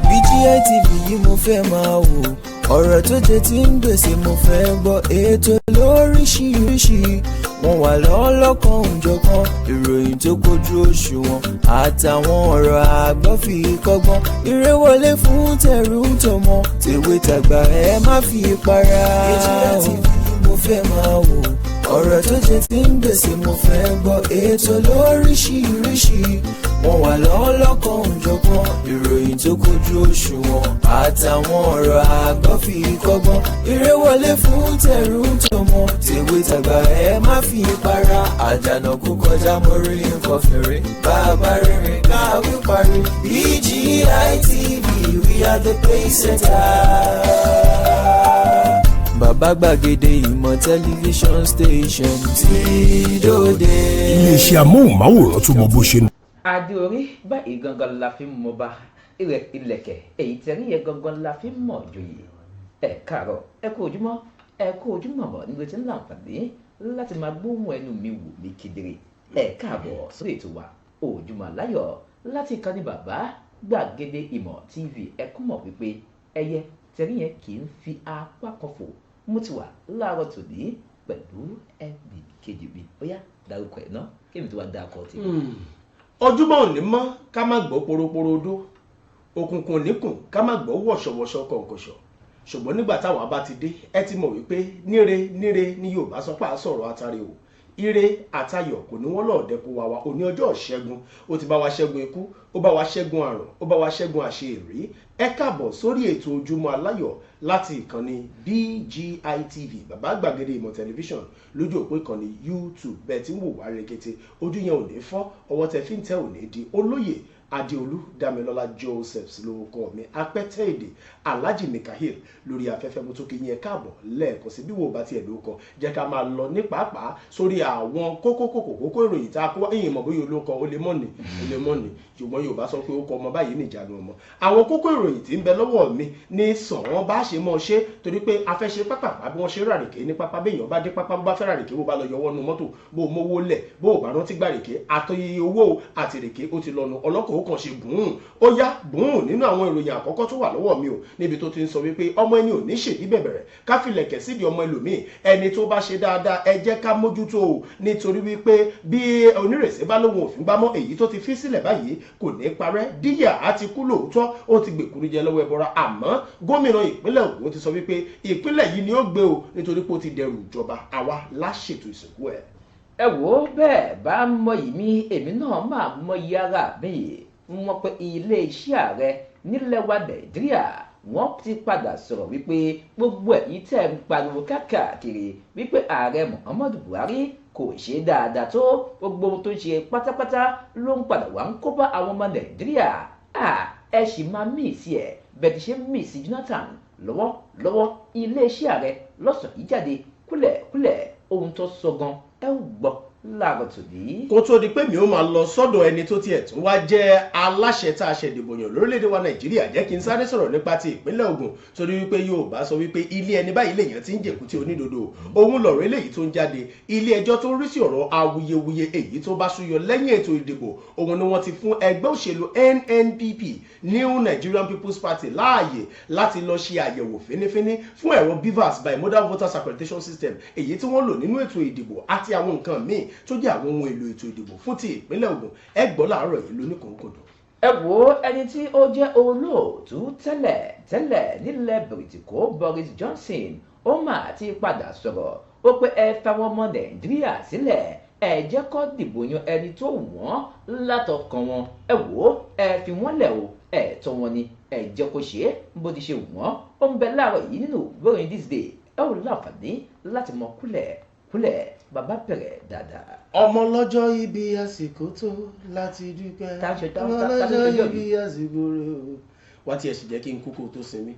BGI TV yìí mo fẹ́ máa wò. Ọ̀rọ̀ tó jẹ ti ń gbèsè mo fẹ́ gbọ́. Ètò lóríṣiríṣi, wọ́n wà lọ́lọ́kan òjọ̀kan, ìròyìn tó kojú òṣùwọ̀n àtàwọn ọ̀rọ̀ àgbọ́ fi kọ́gbọ́n. Eré wọlé fún tẹ̀rù tọmọ, tèwe tàgbà, ẹ má fi para. BGI TV yìí mo fẹ́ máa wò. Ọ̀rọ̀ tó jẹ ti ń gbèsè mo fẹ́ gbọ́. Ètò lóríṣiríṣi, wọ́n wà lọ́lọ́kan òjọ̀kan, ìròyìn tó kojú òṣùwọ̀n àtàwọn ọ̀rọ̀ àgbọ́ fi kọ́gbọ́n. Eré wọlé fún tẹ̀rù tọmọ, tèwe tàgbà, ẹ má fi para. Àjànà kú kọjá, mórí nǹkan fèrè. Bàbá rere káwí parí. BGI TV, we are the pace setter. Bàbá gbàgede ìmọ̀ tẹlifíṣọ̀n station tí dòde. Iléeṣẹ́ amóhùnmáwòrán tó mọ bó ṣe ń Adé orí báyìí gangan la fi ń mọba ilẹ̀, ìlẹ̀kẹ̀ èyí tẹ̀rí yẹn gangan la fi ń mọ̀ joyè. Ẹ káàárọ̀, ẹ kú ojúmọ́, ẹ kú ojúmọ́ mọ̀ níbi tí ń láǹfààní láti máa gbóhùn ẹnu mi wò mí kedere. Ẹ káàbọ̀ sórí ètò wa Ojúmọ́ Aláyọ̀ láti ìkànnì Bàbá Gbàgede Ìmọ̀ TV. Ẹ kú mọ̀ wípé ẹyẹ tẹ̀rí yẹn kì í fi apá kan fò. Mo ti wà láàárọ̀ tòní pẹ̀lú ẹnì kejì mi. Ó yá, dárúkọ ẹ̀ ná, kémi tó wá dá akọ tèmi. Ojúmọ́ òní mọ́, ká má gbọ́ poroporo odó. Òkùnkùn níkùn, ká má gbọ́ wọ̀ṣọ̀wọ̀ṣọ̀ kọ̀ǹkọ̀ṣọ̀. Ṣùgbọ́n nígbà táwa bá ti dé, ẹ ti mọ̀ wípé níre níre ní Yorùbá sọ pé à sọ̀rọ̀ atare o. Ire àtayọ̀ kò ní wọ́n lọ́ọ̀dẹ kó wa wa. Òní ọjọ́ ṣẹ́gun, ó ti bá wa ṣẹ́gun ikú, ó bá wa ṣẹ́gun àrùn, ó bá wa ṣẹ́gun àṣeèrí. Ẹ káàbọ̀ sórí ètò Ojúmọ́ Aláyọ̀ láti ìkànnì BGI TV, Bàbá Gbàgede Ìmọ̀ Tẹlifíṣàn, lójú òpó ìkànnì YouTube. Bẹ́ẹ̀ tí ń wò wá rekete, ojú yẹn ò ní fọ́, ọwọ́ tẹ fi ń tẹ ò ní di. Olóyè Adéolú Dámilọ́lá Josephs lórúkọ mi, apẹ́tẹ́ èdè, Alhaji Mikael lórí afẹ́fẹ́. Mo tún kí yín káàbọ̀ lẹ́ẹ̀kan sí. Bí wo bá tiẹ̀ lórúkọ, jẹ́ ká máa lọ ní pàápàá sórí àwọn kókó kókó kókó ìròyìn tá a kó wá. Ìyìn mọ̀ bóyá olóko ó lè mọ̀ ní, ó lè mọ̀ ní, ṣùgbọ́n Yorùbá sọ pé ó kọ ọmọ báyìí níjànú ọmọ. Àwọn kókó ìròyìn tí ń bẹ lọ́wọ́ mi ní sàn wọ́n bá ṣe mọ́ ṣe, torí pé a fẹ́ ṣe pápápá bí wọ́n ṣe ràrèké ní pápá. Béèyàn bá dé pápá, bó bá fẹ́ ràrèké, bó bá lọ yọwọ́ nu mọ́tò, bó mówó lẹ̀, bó bá rántí gbàrèké, àtọyẹ owó àtìrèké ó ti lọ́nu ọlọ́kọ̀, ó kàn ṣe bùn ó yá bùn. Nínú àwọn ìròyìn àkọ́kọ́ tó wà lọ́wọ́ mi o, níbi tó ti ń sọ wípé ọmọ ẹni ò ní ṣèdí bẹ̀bẹ̀rẹ̀ káfílẹ̀kẹ̀ sídìí ọmọ ẹlòmíì. Ẹni tó bá ṣe dáadáa, ẹ jẹ́ ká mójútó o, nítorí wípé bí onírèsé bá lóhun òfin gbámọ́, èyí tó ti fi sílẹ̀ báyìí kò ní parẹ́. Díyà á ti kú lóòótọ́, ó ti gbèkúrú jẹ lọ́wọ́ ẹbọra, àmọ́ gómìnà ìpínlẹ̀ Ògùn ti sọ wípé ìpínlẹ̀ yìí ni ó gbé o, nítorí pé ó ti dẹrù ìjọba. Àwa láṣètò ìsìnkú ẹ̀. Ẹ wò ó, bẹ́ẹ̀ bá mọyì mi, èmi náà máa mọyì ara mi. Wọ́n pe iléeṣẹ́ ààrẹ nílẹ̀ wa Nàìjíríà, wọ́n ti padà sọ̀rọ̀ wípé gbogbo ẹ̀yin tẹ́ ń pariwo káàkiri wípé ààrẹ Muhammadu Buhari kò ṣe dáadáa tó, gbogbo ohun tó ń ṣe pátápátá ló ń padà wá ń kó bá àwọn ọmọ Nàìjíríà, ẹ sì máa miss ẹ bẹ́ẹ̀ ti ṣe miss Jonathan lọ́wọ́lọ́wọ́. Iléeṣẹ́ ààrẹ lọ́sàn yìí jáde kúlẹ̀kúlẹ̀ ohun tó sọ gan, ẹ ó gbọ́ láàárọ̀ tòní. Kó tó di pé mi ó máa lọ sọ́dọ̀ ẹni tó tiẹ̀ tún wá jẹ́ aláṣẹ tá a ṣe ìdìbò yàn lórílẹ̀‐èdè wa Nàìjíríà, jẹ́ kí n sáré sọ̀rọ̀ nípa ti ìpínlẹ̀ Ògùn, torí wípé Yorùbá sọ wípé ilé ẹni báyìí lèèyàn ti ń jèkúté onídodo. Òun lọ̀rọ̀ eléyìí tó ń jáde. Ilé ẹjọ́ tó ń rí sí ọ̀rọ̀ awuyewuye èyí tó bá súyọ lẹ́yìn ètò ìdìbò, òun ni wọ́n ti fún ẹgbẹ́ òṣèlú NNPP, New Nigerian People's Party, láàyè láti lọ ṣe àyẹ̀wò fínífíní fún ẹ̀rọ BVAS, Bimodal Voters Accreditation System, èyí tí wọ́n lò nínú ètò ìdìbò àti àwọn nǹkan míì tó jẹ́ àwọn ohun èlò ètò ìdìbò fún ti ìpínlẹ̀ Ògùn. Ẹ gbọ́ láàárọ̀ yìí lóníkòókòdò. Ẹ wo ẹni tí ó jẹ́ olóòtú tẹ́lẹ̀ tẹ́lẹ̀ nílẹ̀ Bìrìtìkó, Boris Johnson, ó mà ti padà sọ̀rọ̀. Ó pé ẹ fáwọn ọmọ Nàìjíríà sílẹ̀, ẹ jẹ́ kó dìbò yan ẹni tó wọ́n látọkàn wọn. Ẹ wò ó, ẹ fi wọ́n lẹ̀ o, ẹ̀tọ́ wọn ni, ẹ jẹ́ kó ṣe é bó ti ṣe wọ́n. Ó ń bẹ láàárọ̀ yìí nínú ìròyìn This Day. Ẹ ò láǹfààní láti mọ kúlẹ̀ kúlẹ̀ bàbá bẹ̀rẹ̀ dáadáa. Ọmọ lọ́jọ́ ibi, àsìkò tó láti dúpẹ́. Tá a ṣe Ọmọ tá a ṣe lọ́jọ́ ọjọ́ ibi, àsìkò rẹ̀ o. Wá tiẹ̀ sì jẹ́ kí n kú kó tó sinmi.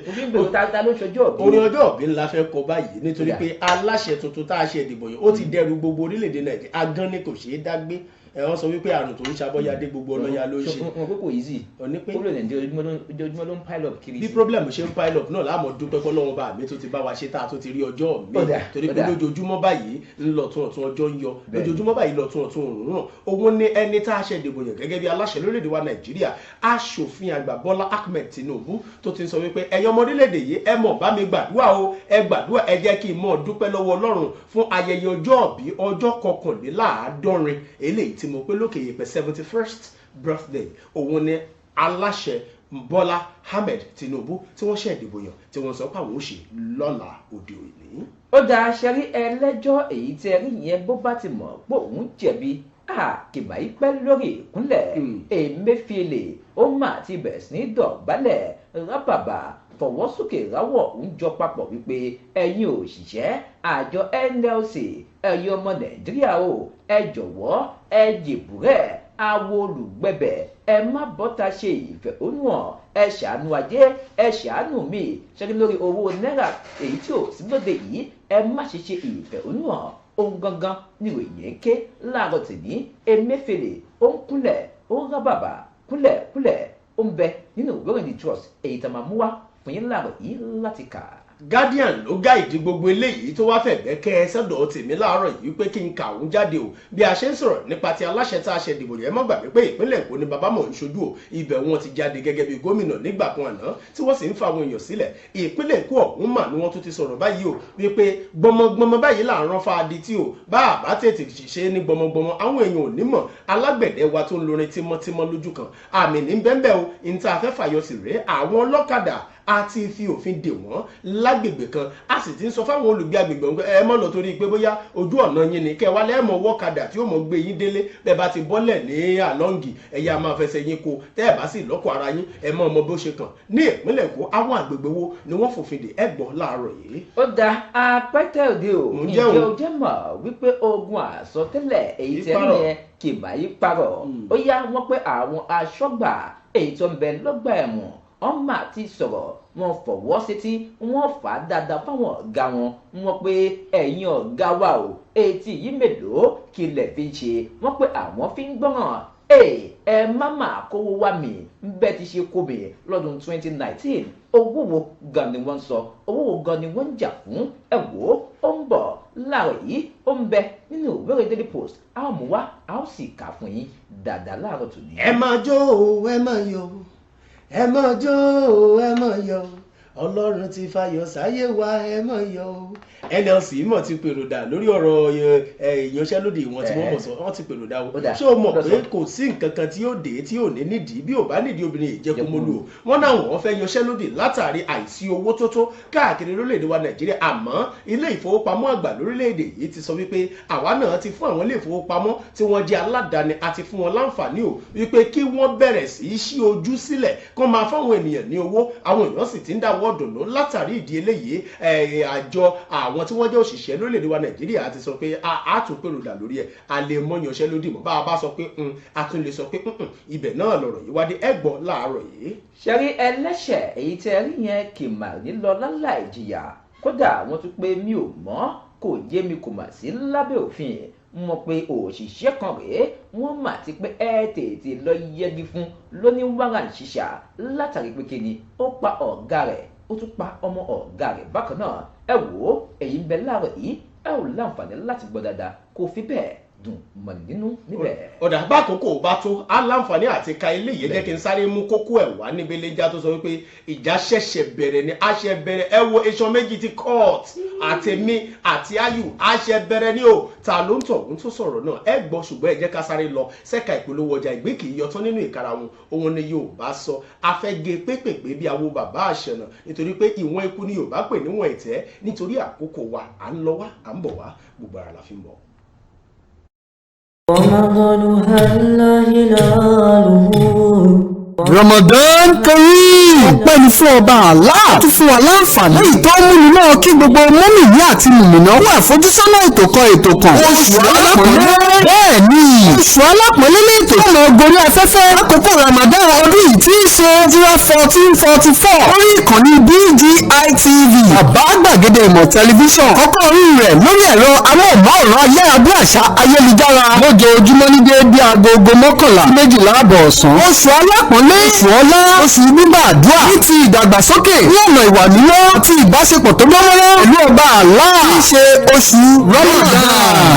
Òfin gbèrò ta ta ló ṣọjọ́ òbí. Orin ọjọ́ òbí ńlá fẹ́ kọ báyìí, nítorí Ó dà. pé aláṣẹ tuntun tá a ṣe ìdìbò yìí, ó ti dẹrù gbogbo orílẹ̀-èdè Nàìjíríà. Agán ni kò ṣeé dá gbé. Ẹ wọ́n sọ wípé àrùn tó ń ṣàbọ̀yadé, gbogbo ọlọ́ya ló ń ṣe. Wọn pé kò easy. Òní pé Problem Nàìjíríà, ojoojúmọ́ ló ń pile up kiri bí sí. Problem ṣe ń pile up náà láàmú, dúpẹ́ pé Ọlọ́run bá mi tó ti bá wa ṣe tá a tó ti rí ọjọ́ mi, Ó dà, torí ó pé dà. lójoojúmọ́ báyìí ń lọ tún ọ̀tún ọjọ́ ń yọ, lójoojúmọ́ báyìí lọ tún ọ̀tún òrùn ràn. Òun ni ẹni tá a ṣe dìbò yàn gẹ́gẹ́ bí aláṣẹ lórílẹ̀‐èdè wa Nàìjíríà, Aṣòfin Àgbà Bọ́lá Ahmed Tinubu, tó ti ń sọ wípé ẹ̀yin ọmọ orílẹ̀-èdè yìí, ẹ mọ̀ bá mi gbàdúrà o, ẹ gbàdúrà, ẹ jẹ́ kí n mọ̀ dúpẹ́ lọ́wọ́ Ọlọ́run fún ayẹyẹ ọjọ́ ìbí ọjọ́ 71 eléyìí tí mo pé lókè yèpẹ̀, 71st birthday. Òun ni aláṣẹ Bọ́lá Ahmed Tinubu tí wọ́n ṣe ìdìbò yàn, tí wọ́n sọ pé àwọn ò ṣe lọ́la òde òní. Ó dáa. Ṣẹ́rí ẹlẹ́jọ́ èyí tí ẹ rí yẹn, bó bá ti mọ̀ pé òun jẹ̀bi, kìbà yìí pẹ́ lórí ìkúnlẹ̀. Emefiele ó mà ti bẹ̀rẹ̀ sí ní dọ̀bálẹ̀ rábàbà, fọwọ́sókè, ráwọ̀ ń jọ papọ̀ wípé ẹ̀yin òṣìṣẹ́ àjọ NLC, ẹ̀yin ọmọ Nàìjíríà o, ẹ jọ̀wọ́, ẹ jèbúrẹ́ awo olùgbẹ̀bẹ̀, ẹ má bọ́ta ṣe ìfẹ̀hónúhàn, ẹ ṣàánú ajé, ẹ ṣàánú mi ṣẹ́gi lórí owó náírà èyí tí ò sí lóde yìí, ẹ má ṣe ṣe ìfẹ̀hónúhàn. Ohun gangan ni ìròyìn ń ké láàárọ̀ tèmi. Emefiele ó ń kúnlẹ̀, ó ń rábàbà kúnlẹ̀ kúnlẹ̀. Ó ń bẹ nínú ìwé ìròyìn Trust èyí tá a máa mú wá fún yín láàárọ̀ yìí láti kà. Guardian ló gáìdì gbogbo eléyìí tó wá fẹ̀gbẹ́ kẹ́ ẹ sọ́dọ̀ tèmi láàárọ̀ yìí pé kí n kà òun jáde o. Bí a ṣe ń sọ̀rọ̀ nípa ti aláṣẹ tá a ṣe dìbò yẹn, mọ́ gbàgbé pé ìpínlẹ̀ Èkó ni bàbá mọ̀ ń ṣojú o. Ibẹ̀ wọn ti jáde gẹ́gẹ́ bí gómìnà nígbà kan àná, tí wọ́n sì ń fa àwọn èèyàn sílẹ̀. Ìpínlẹ̀ Èkó ọ̀hún mà ni wọ́n tún ti sọ̀rọ̀ báyìí o, wípé gbọmọgbọmọ báyìí là ń rán fáadì tí o bá àbá tètè ṣe ní gbọmọgbọmọ, àwọn èèyàn ò ní mọ̀ alágbẹ̀dẹ wa tó ń lorin tímọ́tímọ́ lójú kan. Àmì ní bẹ́ńbẹ́ o. Ní tá a fẹ́ fàyọ sí rèé, àwọn ọlọ́kadà, a ti fi òfin dè wọ́n lágbègbè kan, a sì ti ń sọ fáwọn olùgbé agbègbè ọ̀hún pé ẹ mọ̀ lọ, torí pé bóyá ojú ọ̀nà yín ni kẹ́ wá lẹ́ẹ̀mọ̀ wọ́kadà tí ó mọ̀ gbé yín délé. Bẹ́ẹ̀ bá ti bọ́lẹ̀ ní àlọ́ǹgì, ẹ̀yà máa fẹsẹ̀ yín kó. Tẹ́ ẹ̀ bá sì lọ́kọ̀ ara yín, ẹ mọ̀ ọmọ bó ṣe kàn. Ní ìpínlẹ̀ Èkó, àwọn àgbègbè wo ni wọ́n fòfin dè? Ẹ gbọ́ láàárọ̀ yìí. Ó da, apẹ́tẹ́ òde o. Mò ń jẹ́ Ǹjẹ́ o. o jẹ́ mọ̀ wípé ogun àsọtẹ́lẹ̀ èyí tẹ́ Yí ní yẹn kì bá yí parọ̀? Ó yá, wọ́n pé àwọn aṣọ́gbà èyí tó ń bẹ lọ́gbà ẹ̀wọ̀n, wọ́n mà ti sọ̀rọ̀, wọ́n fọwọ́ sétí, wọ́n fà á dáadáa fáwọn ọ̀gá wọn. Wọ́n pé ẹ̀yin ọ̀gá wa o, etí yìí mélòó kí lẹ̀ fi ń ṣe? Wọ́n pé àwọn fi ń gbọ́ràn. Ẹ má mà kówó wá mi bẹ́ẹ̀ ti ṣe kó mi lọ́dún 2019. Owó wo gan ni wọ́n ń sọ? Owó wo gan ni wọ́n ń jà fún? Ẹ wò ó, ó ń bọ̀ láàárọ̀ yìí, ó ń bẹ nínú ìwé ìròyìn Daily Post. A ó mú wá, a ó sì kà fún yín dáadáa láàárọ̀ tòní. Ẹ máa jó o, ẹ máa yọ̀ o, ẹ máa jó o, ẹ máa yọ̀ o, Ọlọ́run ti fayọ̀ sáyé wa, ẹ máa yọ̀ o. NLC mọ̀ ti pèròdà lórí ọ̀rọ̀ ìyanṣẹ́lódì wọn tí wọ́n mọ̀ sọ, wọ́n ti pèròdà o. Ó dà, Ṣé o mọ̀ lọ pé sọ. kò sí nǹkan kan tí yóò dé tí yóò ní nídìí? Bí ò bá nídìí, obìnrin ìjẹkùmọ́lù o. Wọ́n náà wọ́n fẹ́ yanṣẹ́lódì látàrí àìsí owó tó tó káàkiri lórílẹ̀‐èdè wa Nàìjíríà. Àmọ́ ilé ìfowópamọ́ àgbà lórílẹ̀‐èdè yìí ti sọ wípé àwa náà ti fún àwọn ilé ìfowópamọ́ tí wọ́n jẹ́ aládàáni, àti fún wọn láǹfààní o, wípé kí wọ́n bẹ̀rẹ̀ sí í ṣí ojú sílẹ̀ kó máa fáwọn ènìyàn ní owó. Àwọn èèyàn sì ti ń dáwọ́ dùnú látàrí ìdí eléyìí. Àjọ àwọn tí wọ́n jẹ́ òṣìṣẹ́ lórílẹ̀‐èdè wa Nàìjíríà ti sọ pé a tún pèròdà lórí ẹ̀, a lè mọ yanṣẹ́lódì mọ́. Bá a bá sọ pé a tún lè sọ pé ibẹ̀ náà lọ̀rọ̀ yìí wá dé. Ẹ gbọ́ láàárọ̀ yìí. Ṣẹ́rí ẹlẹ́ṣẹ̀ èyí tẹ́ rí yẹn kì mà ní lọ láláì jìyà. Kódà wọ́n tún pé mi ò mọ̀, kò yé mi, kò mà sí lábẹ́ òfin. Mọ̀ pé òṣìṣẹ́ kan rèé, wọ́n mà ti pé ẹ tètè lọ yẹgi fún lóní wàrà ṣìṣà látàrí pé kíni ó pa ọ̀gá rẹ̀, ó tún pa ọmọ ọ̀gá rẹ̀ bákan náà. Ẹ wò ó, èyí ń bẹ láàárọ̀ yìí, ẹ ò láǹfààní láti gbọ́ dáadáa, kò fi bẹ́ẹ̀ dùn mọ̀ nínú níbẹ̀. Ọ̀dà, bá àkókò bá tó, á láǹfààní àti ka eléyìí. Jẹ́ kí n sáré mú kókó ẹ̀ wá níbi iléjà tó sọ wípé ìjà ṣẹ̀ṣẹ̀ bẹ̀rẹ̀ ni, a ṣe bẹ̀rẹ̀. Ẹ wo iṣan méjì ti court, àtẹ̀mí àti ayù, a ṣe bẹ̀rẹ̀ ni o. Ta ló ń tọ̀ ń tó sọ̀rọ̀ náà? Ẹ gbọ́, ṣùgbọ́n ẹ jẹ́ ká sáré lọ sẹ́ka ìpolówó ọjà. Ìgbé kì í yọtán nínú ìkara wọn, òun ni Yorùbá sọ. Afẹ́gẹ́ pépèpé bí awo bàbá àṣẹnà, nítorí pé ìwọ̀n ikú ni Yorùbá pè níwọ̀n ìtẹ́. Nítorí àkókò wa, à ń lọ wá, à ń bọ̀ wá, gbogbo ara la fi ń bọ̀. رمضان هل هلاله. Ramadan Kareem. Ọpẹ́ ni fún ọba Allah tó fún wa láǹfààní. Èyí tó ń múni náà kí gbogbo mọ́mìnì àti mùmìnà wà fojúsọ́nà ètò kan ètò kan. Oṣù alápọ̀nlé. Bẹ́ẹ̀ ni oṣù alápọ̀nlé lètò tó lọ gorí afẹ́fẹ́ lákòókò Ramadan ọdún yìí tí í ṣe 1444 lórí ìkànnì BGI TV. Bàbá gbàgede ìmọ̀ tẹlifíṣàn. Kọ́kọ́ orí rẹ̀ lórí ẹ̀rọ amóhùnmáwòrán ayárabíàṣá ayélujára lójoojúmọ́ ní déédéé agogo 11 sí 12 àbọ̀ ọ̀sán. Oṣù alápọ̀nlé, oṣù ọlá, oṣù gbígbà àdúrà ní ti ìdàgbàsókè ní ọ̀nà ìwà mímọ́ àti ìbáṣepọ̀ tó dánmọ́rán pẹ̀lú ọba Allah tí í ṣe oṣù Ramadan.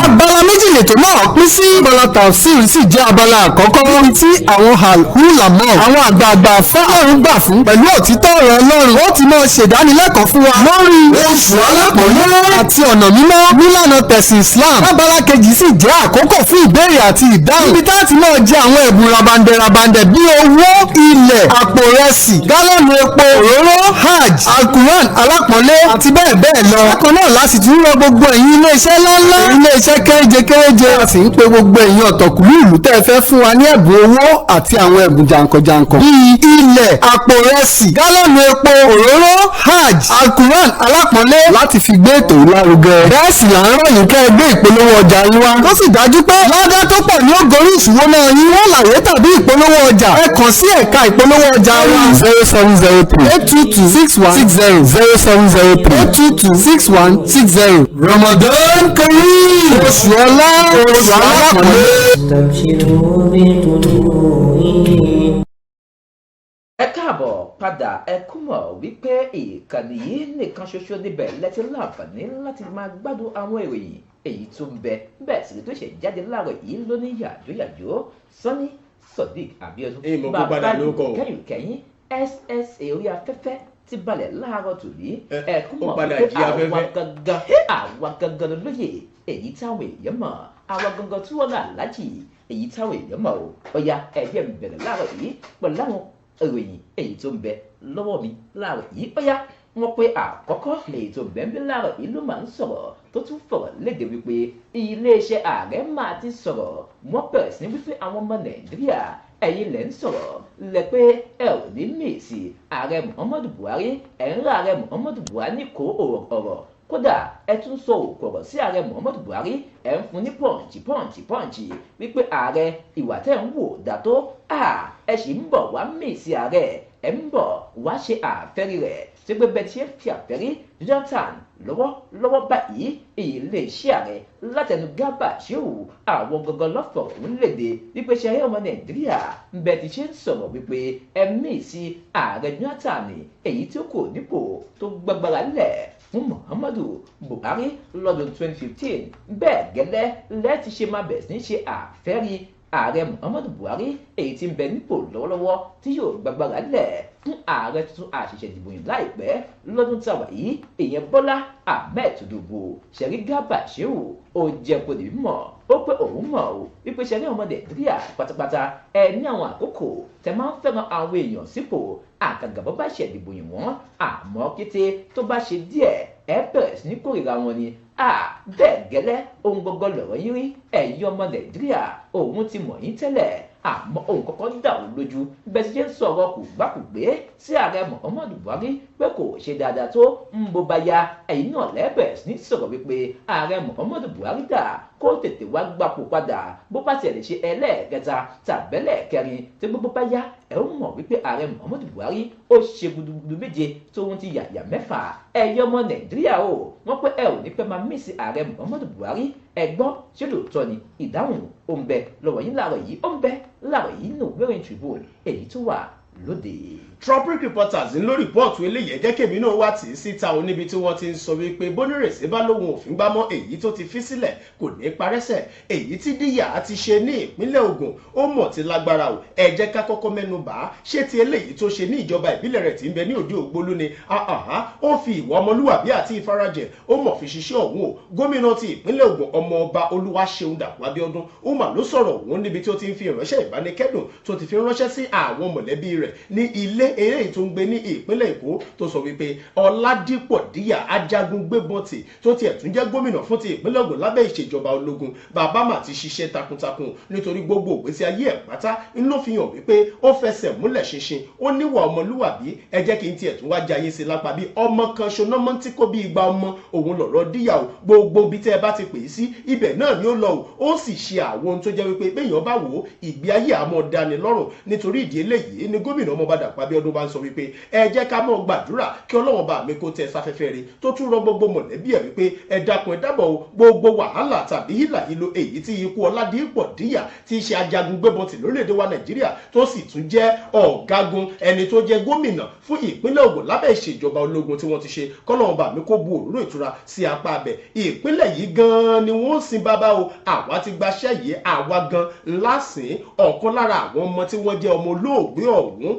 Abala méjì lètò náà pín sí. Abala tafsir sì jẹ́ abala àkọ́kọ́ níbi tí àwọn al-ulama àwọn àgbààgbà fọlọ́run gbà fún pẹ̀lú òtítọ́ ọ̀rọ̀ Ọlọ́run ó ti máa ṣèdánilẹ́kọ̀ọ́ fún wa lórí oṣù alápọ̀nlé àti ọ̀nà mímọ́ nílànà tẹ̀sìn Islam. Abala kejì sì jẹ́ àkókò fún ìbéèrè àti ìdáhùn níbi tá a ti máa jẹ àwọn ẹ̀bùn rabandẹ̀ rabandẹ̀ bí owó, ilẹ̀, àpò rẹsì, gálọ́ọ̀nù epo, òróró, hajj, alquran alápọ̀nlé àti bẹ́ẹ̀ bẹ́ẹ̀ lọ. Bákan náà la sì tún rọ gbogbo ẹ̀yin iléeṣẹ́ ńláńlá, iléeṣẹ́ kéréje kéréje, a sì ń pe gbogbo ẹ̀yin ọ̀tọ̀kùlú ìlú tẹ́ ẹ fẹ́ fún wa ní ẹ̀bùn owó àti àwọn ẹ̀bùn jàǹkànjàǹkàn bíi ilẹ̀, àpò rẹsì, gálọ́ọ̀nù epo, òróró, hajj, alquran alápọ̀nlé láti fi gbé ètò yìí lárugẹ. Bẹ́ẹ̀ sì là ń rọ̀ yín kẹ́ ẹ gbé ìpolówó ọjà yín wá. Tó sì dájú pé ládá tó pọ̀ ní ògórí ìṣúwó náà yín. Wọ́n làyé tàbí ìpolówó ọjà. Ẹ kàn sí ẹ̀ka ìpolówó ọjà wa. 0703 822 6160 0703 822 6160. Ramadan Kareem. Oṣù ọlá, oṣù alápọ̀nlé. Ẹ káàbọ̀ padà, ẹ kú mọ̀ wípé ìkànnì yìí nìkan ṣoṣo níbẹ̀ lẹ́tí láǹfààní láti máa gbádùn àwọn ìròyìn èyí tó ń bẹ bẹ́ẹ̀ sì tó ṣe jáde láàárọ̀ yìí lóní yàjóyàjó. Sani Sodiq Abiodun bàbá kẹ́yìn kẹ́yìn SSA orí afẹ́fẹ́ ti balẹ̀ láàárọ̀ tòní. Ẹ kú mọ̀ wípé àwa gangan lóye èyí táwọn èèyàn mọ̀, àwa gangan tí wọ́n náà lájì èyí táwọn èèyàn mọ̀ o. Ọ̀ya ẹ̀jẹ̀ ń bẹ̀rẹ̀ láàárọ̀ yìí pẹ̀lú àwọn ìròyìn èyí tó ń bẹ lọ́wọ́ mi láàárọ̀ yìí. Ọ̀ya wọ́n pé àkọ́kọ́ èyí tó ń bẹ ń bí láàárọ̀ yìí ló máa ń sọ̀rọ̀ tó tún fọ̀rọ̀ léde wípé iléeṣẹ́ ààrẹ máa ti sọ̀rọ̀. Wọ́n bẹ̀rẹ̀ sí ní wípé àwọn ọmọ Nàìjíríà ẹ̀yin lẹ̀ ń sọ̀rọ̀ lẹ pé ẹ ò ní mèsì ààrẹ Muhammadu Buhari, ẹ̀ ń ra ààrẹ Muhammadu Buhari ní kó ọ̀rọ̀, kódà ẹ tún sọ òkòrò sí ààrẹ Muhammadu Buhari, ẹ ń fún ní pọ́ǹchì pọ́ǹchì pọ́ǹchì wípé ààrẹ ìwà tẹ́ ń wò dàtó ẹ sì ń bọ̀ wá mèsì ààrẹ, ẹ ń bọ̀ wá ṣe àfẹ́rí rẹ̀ tí pé bẹ́ẹ̀ tí ẹ fi àfẹ́rí Jonathan lọ́wọ́lọ́wọ́ báyìí. Iléeṣẹ́ ààrẹ látẹnu Garba Shehu àwọn gangan lọ́fọ̀ orílẹ̀-èdè wípé ṣe ayé ọmọ Nàìjíríà bẹ́ẹ̀ ti ṣe ń sọ̀rọ̀ wípé ẹ mèsì ààrẹ Jonathan èyí tí ó kò nípò tó gbàgbára lẹ̀ fún Muhammadu Buhari lọ́dún 2015. Bẹ́ẹ̀ gẹ́lẹ́ lẹ́ẹ̀tì ṣe máa bẹ̀rẹ̀ sí ní ṣe àfẹ́rí ààrẹ Muhammadu Buhari èyí tí ń bẹ nípò lọ́wọ́lọ́wọ́ tí yóò gbàgbára lẹ̀ fún ààrẹ tuntun àṣẹ̀ṣẹ̀ dìbò yìí láìpẹ́ lọ́dún tàwa yìí, ìyẹn Bọ́lá Ahmed Tinubu. Ṣẹ̀rí Garba Shehu ó jẹ́ kó di mímọ̀ ó pé òun mọ̀ ó wípé ṣẹ̀rí ọmọ Nàìjíríà pátápátá ẹ ní àwọn àkókò tẹ máa ń fẹ́ràn àwọn èèyàn sípò àgàgà bó bá ṣe dìbò yìí wọ́n, àmọ́ kété tó bá ṣe díẹ̀ ẹ bẹ̀rẹ̀ sí ní kórìíra wọn ni. Bẹ́ẹ̀ gẹ́lẹ́ ohun gbogbo lọ̀rọ̀ yín rí ẹ̀yin ọmọ Nàìjíríà, òun ti mọ̀ yín tẹ́lẹ̀ àmọ́ òun kọ́kọ́ dà ó lójú bẹ́ẹ̀ sì ṣe ń sọ̀rọ̀ kùgbàkùgbé sí ààrẹ Muhammadu Buhari pé kò ṣe dáadáa tó ń bó bá ya ẹ̀yin náà lẹ́bẹ̀ẹ́ sí ní sọ̀rọ̀ wípé ààrẹ Muhammadu Buhari dà kó tètè wá gbapò padà bó bá tiẹ̀ lè ṣe ẹlẹ́ẹ̀kẹta tàbẹ́lẹ̀kẹrin tí gbogbo bá yá ẹ̀ ó mọ̀ wípé ààrẹ Muhammadu Buhari ó ṣe gudugudu méje tóun ti yàyà mẹ́fà. Ẹ̀yin ọmọ Nàìjíríà o, wọ́n pé ẹ ò ní pẹ́ máa mísì ààrẹ Muhammadu Buhari. Ẹ gbọ́ ṣé lóòótọ́ ni? Ìdáhùn ó ń bẹ lọ́wọ́ yín láàárọ̀ yìí, ó ń bẹ láàárọ̀ yìí nínú Ìwé Tribune èyí tó wà lóde. Tropic Reporters ń ló rìpọ́ọ̀tù eléyìí, ẹ jẹ́ kèmí náà wá tì í síta o níbi tí wọ́n ti ń sọ wípé bónírèsé bá lóhun òfin gbámọ́ èyí tó ti fi sílẹ̀ kò ní parẹ́sẹ̀, èyí tí díyà ti ṣe ní ìpínlẹ̀ Ògùn ó mọ̀ ti lágbára o. Ẹ jẹ́ ká kọ́kọ́ mẹ́nu bà á, ṣé ti eléyìí tó ṣe ní ìjọba ìbílẹ̀ rẹ̀ tí ń bẹ ní òde Ògbólú ni? Ó fi ìwà ọmọlúwàbí àti ìfarajẹ̀ ó mọ̀ fi ṣiṣẹ́ ọ̀hún o. Gómìnà ti ìpínlẹ̀ Ògùn ọmọọba Olúwaṣeun Dàpọ̀ Abíọ́dún ó mà ló sọ̀rọ̀ òun níbi tí ó ti ń fi ìránṣẹ́ ìbánikẹ́dùn tó ti fi ránṣẹ́ sí àwọn mọ̀lẹ́bí rẹ̀ rẹ̀ ní ilé eléyìí tó ń gbé ní ìpínlẹ̀ Èkó, tó sọ wípé Ọládípọ̀ Díyà, ajagun gbébọn tì tó tiẹ̀ tún jẹ́ gómìnà fún ti ìpínlẹ̀ Ògùn lábẹ́ ìṣèjọba ológun, bàbá mà ti ṣiṣẹ́ takuntakun, nítorí gbogbo ìgbésí ayé ẹ̀ pátá ń ló fi hàn wípé ó fẹsẹ̀ múlẹ̀ ṣinṣin, ó níwà ọmọlúwàbí. Ẹ jẹ́ kí n tiẹ̀ tún wá jayé sí lápá bí ọmọ kan ṣoná tí kò bí igba ọmọ òun lọ̀rọ̀ Díyà o. Gbogbo ibi tẹ́ ẹ bá ti pè é sí, ibẹ̀ náà ni ó lọ o. Ó sì ṣe àwọn ohun tó jẹ́ wípé béèyàn bá wò ó, ìgbé ayé àmọ́ dání lọ́rùn. Nítorí ìdí eléyìí ni gómìnà ọmọọba Dàpọ̀ Abíọ́dún bá ń sọ wípé ẹ jẹ́ ká mọ́ gbàdúrà kí Ọlọ́run bá mi kó tẹ sáfẹ́fẹ́ rẹ̀, tó tún rọ gbogbo mọ̀lẹ́bí ẹ̀ wípé ẹ dákun, ẹ dábọ̀ o. Gbogbo wàhálà tàbí hílàhílo èyí tí ikú Ọládípọ̀ Díyà, tí í ṣe ajagun gbébọn tì lórílẹ̀‐èdè wa Nàìjíríà, tó sì tún jẹ́ ọ̀gágun, ẹni tó jẹ́ gómìnà fún ìpínlẹ̀ Ògùn lábẹ́ ìṣèjọba ológun tí wọ́n ti ṣe, kọ́lọ́run bá mi kó bu òróró ìtura sí apá abẹ. Ìpínlẹ̀ yìí gan-an ni wọ́n sin bàbá o. Àwa ti gbaṣẹ́ yìí, àwa gan ńlá sìn. Ọ̀kan lára àwọn ọmọ tí wọ́n jẹ́ ọmọ olóògbé ọ̀hún,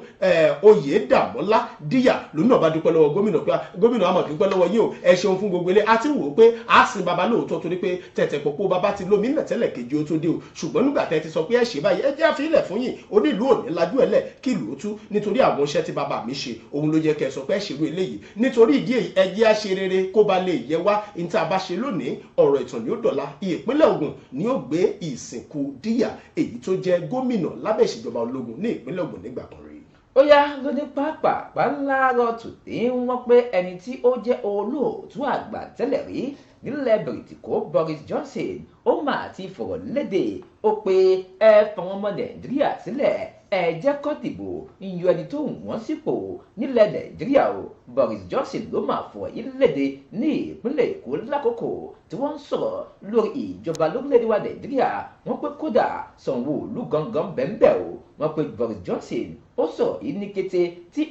Oyèdàmọ́lá Díyà, lòun náà bá dúpẹ́ lọ́wọ́ gómìnà pé gómìnà, àmọ̀ dúpẹ́ lọ́wọ́ yín o, ẹ ṣeun fún gbogbo ilé. Àti wò ó pé a sin bàbá lóòótọ́, torí pé tẹ̀tẹ̀ pọ̀pọ̀ bàbá ti lómi ńlẹ̀ tẹ́lẹ̀ kejì ó tó dé o. Ṣùgbọ́n nígbà tẹ́ ti sọ pé ẹ ṣe báyìí, ẹ jẹ́ àfihàn fún yín. Onílùú òní lajú ẹ̀lẹ̀ kí ìlú ó tú, nítorí àwọn iṣẹ́ tí bàbá mi ṣe òun ló jẹ́ kẹ́ ẹ sọ pé ẹ ṣerú eléyìí. Nítorí ìdí èyí, ẹ jẹ́ á ṣe rere kó ba lè yẹ wá. Ní tá a bá ṣe lónìí, ọ̀rọ̀ ìtàn ni ó dọ̀la. Ìpínlẹ̀ Ògùn ni ó gbé ìsìnkú Díyà, èyí tó jẹ́ gómìnà lábẹ́ ìṣèjọba ológun ní ìpínlẹ̀ Ògùn nígbà kan rí. Ó yá, lóní pápá láàárọ̀ tòní, wọ́n pé ẹni tí ó jẹ́ olóòtú àgbà tẹ́lẹ̀ rí nílẹ̀ Bìrìtìkó, Boris Johnson, ó mà ti fọ̀rọ̀ léde. Ó pé ẹ fọwọ́n ọmọ Nàìjíríà sílẹ̀, ẹ jẹ́ kó dìbò yọ ẹni tó wù wọ́n sípò nílẹ̀ Nàìjíríà o. Boris Johnson ló máa fọ̀rọ̀ yìí léde ní ìpínlẹ̀ Èkó lákòókò tí wọ́n ń sọ̀rọ̀ lórí ìjọba lórílẹ̀‐èdè wa Nàìjíríà. Wọ́n pé kódà Sanwó-Olú gangan bẹ́ẹ̀ o. Wọ́n pé Boris Johnson ó sọ̀rọ̀ yìí ní kété tí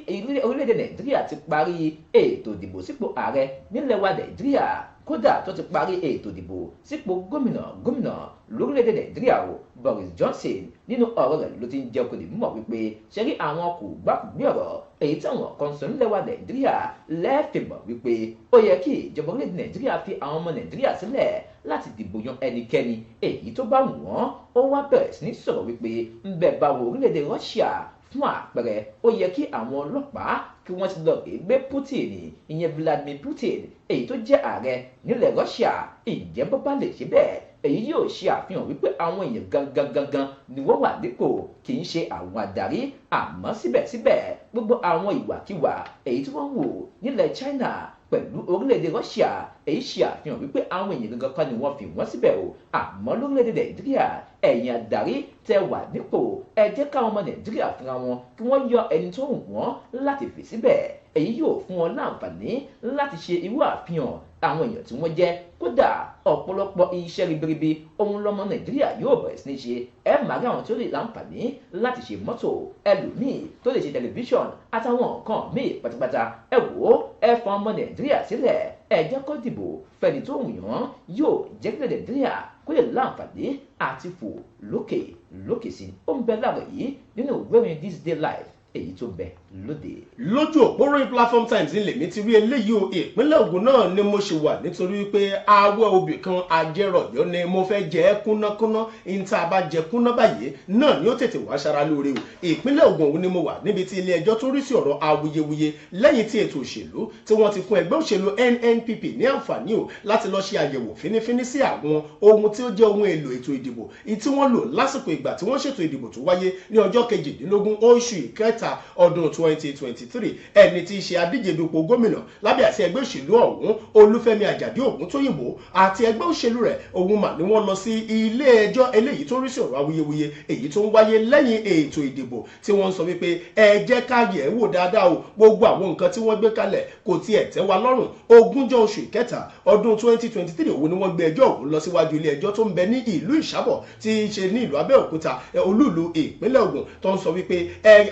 orílẹ̀-èdè Nàìjíríà ti parí ètò ìdìbò sípò ààrẹ nílẹ̀ wa Nàìjíríà, kódà tó ti parí ètò ìdìbò sípò gómìnà gómìnà lórílẹ̀‐èdè Nàìjíríà o. Boris Johnson nínú ọ̀rọ̀ rẹ̀ ló ti ń jẹ́ kó lè mọ̀ wípé ṣe rí àwọn kò gbàkúgbé ọ̀rọ̀ èyí táwọn kan sọ nílẹ̀ wa Nàìjíríà lẹ́ẹ̀fìmọ̀ wípé ó yẹ kí ìjọba orílẹ̀-èdè Nàìjíríà fi àwọn ọmọ Nàìjíríà sílẹ̀ láti dìbò yan ẹnikẹ́ni èyí tó bá wù wọ́n. Ó wá bẹ̀rẹ̀ sí ní sọ̀rọ̀ wípé ń bẹ̀ bá wo orílẹ̀-èdè Russia fún àpẹẹrẹ, ó yẹ kí àwọn ọlọ́pàá kí wọ́n ti lọ gbé Putin, ìyẹn Vladimir Putin, èyí tó jẹ́ ààrẹ nílẹ̀ Russia. Ìjẹ́ bó bá lè ṣe bẹ́ẹ̀, èyí yóò ṣe àfihàn wípé àwọn èèyàn gangan gangan ni wọ́n wà dípò, kì í ṣe àwọn adarí. Àmọ́ síbẹ̀síbẹ̀, gbogbo àwọn ìwàkiwà èyí tí wọ́n ń wò nílẹ̀ China pẹ̀lú orílẹ̀-èdè Russia, èyí ṣe àfihàn wípé àwọn èèyàn gangan kan ni wọ́n fi wọ́n síbẹ̀ o. Àmọ́ lórílẹ̀-èdè Nàìjíríà, ẹ̀yin adarí tẹ wà nípò, ẹ jẹ́ káwọn ọmọ Nàìjíríà fúnra wọn kí wọ́n yọ ẹni tó wù wọ́n láti fi síbẹ̀. Èyí yóò fún wọn láǹfààní láti ṣe irú àfihàn àwọn èèyàn tí wọ́n jẹ́. Kódà ọ̀pọ̀lọpọ̀ iṣẹ́ ribiribi ohun lọ́mọ Nàìjíríà yóò bẹ̀rẹ̀ sí ní ṣe. Ẹ máa rí àwọn tó lè láǹfààní láti ṣe mọ́tò, ẹlòmíì tó lè ṣe tẹlifíṣọ̀n àtàwọn nǹkan míì pátápátá. Ẹ wò ó, ẹ fọn ọmọ Nàìjíríà sílẹ̀, ẹ jẹ́ kó dìbò fẹ́ni tó wù yàn, yóò jẹ́ kí Nàìjíríà kó lè láǹfààní àti fò lókè lókè sí. Ó ń bẹ láàrọ̀ yìí nínú ìwé ìròyìn This Day Life èyí tó bẹ lóde. Lójú òpó ròyìn Platform Times ní lèmi ti rí eléyìí o. Ìpínlẹ̀ Ògùn náà ni mo ṣe wà, nítorí pé awẹ́ obì kan ajẹrọ̀yọ́ ni mo fẹ́ jẹ́ kúnnákúnná. Níta bá jẹ kúnná báyìí náà ni ó tètè wá ṣara lóore o. Ìpínlẹ̀ Ògùn òun ni mo wà, níbi tí ilé ẹjọ́ tó rí sí ọ̀rọ̀ awuyewuye lẹ́yìn tí ètò òṣèlú tí wọ́n ti fún ẹgbẹ́ òṣèlú NNPP ní àǹfààní o láti lọ ṣe àyẹ̀wò fínífíní sí àwọn ohun tí ó jẹ́ ohun èlò ètò ìdìbò tí wọ́n lò lásìkò ìgbà tí wọ́n ṣètò ìdìbò tó wáyé ní ọjọ́ 18 oṣù ìkẹta ọdún 2023. Ẹni tí í ṣe adíje dupò gómìnà lábẹ́ àti ẹgbẹ́ òṣèlú ọ̀hún, Olúfẹ́mi Àjàdí Ògúntóyìnbó, àti ẹgbẹ́ òṣèlú rẹ̀ òun mà ní wọ́n lọ sí ilé ẹjọ́ eléyìí tó rí sí ọ̀rọ̀ awuyewuye èyí tó ń wáyé lẹ́yìn ètò ìdìbò, tí wọ́n ń sọ wípé ẹ jẹ́ ká yẹ̀ wò dáadáa o, gbogbo àwọn nǹkan tí wọ́n gbé kalẹ̀ kò tiẹ̀ tẹ́ wa lọ́rùn. 20 oṣù ìkẹta ọdún 2023 òun ni wọ́n gbé ẹjọ́ ọ̀hún lọ síwájú ilé ẹjọ́ tó ń bẹ ní ìlú Ìṣàbọ̀, tí í ṣe ní ìlú Abẹ́òkúta, olúùlú ìpínlẹ̀ Ògùn, tó ń sọ wípé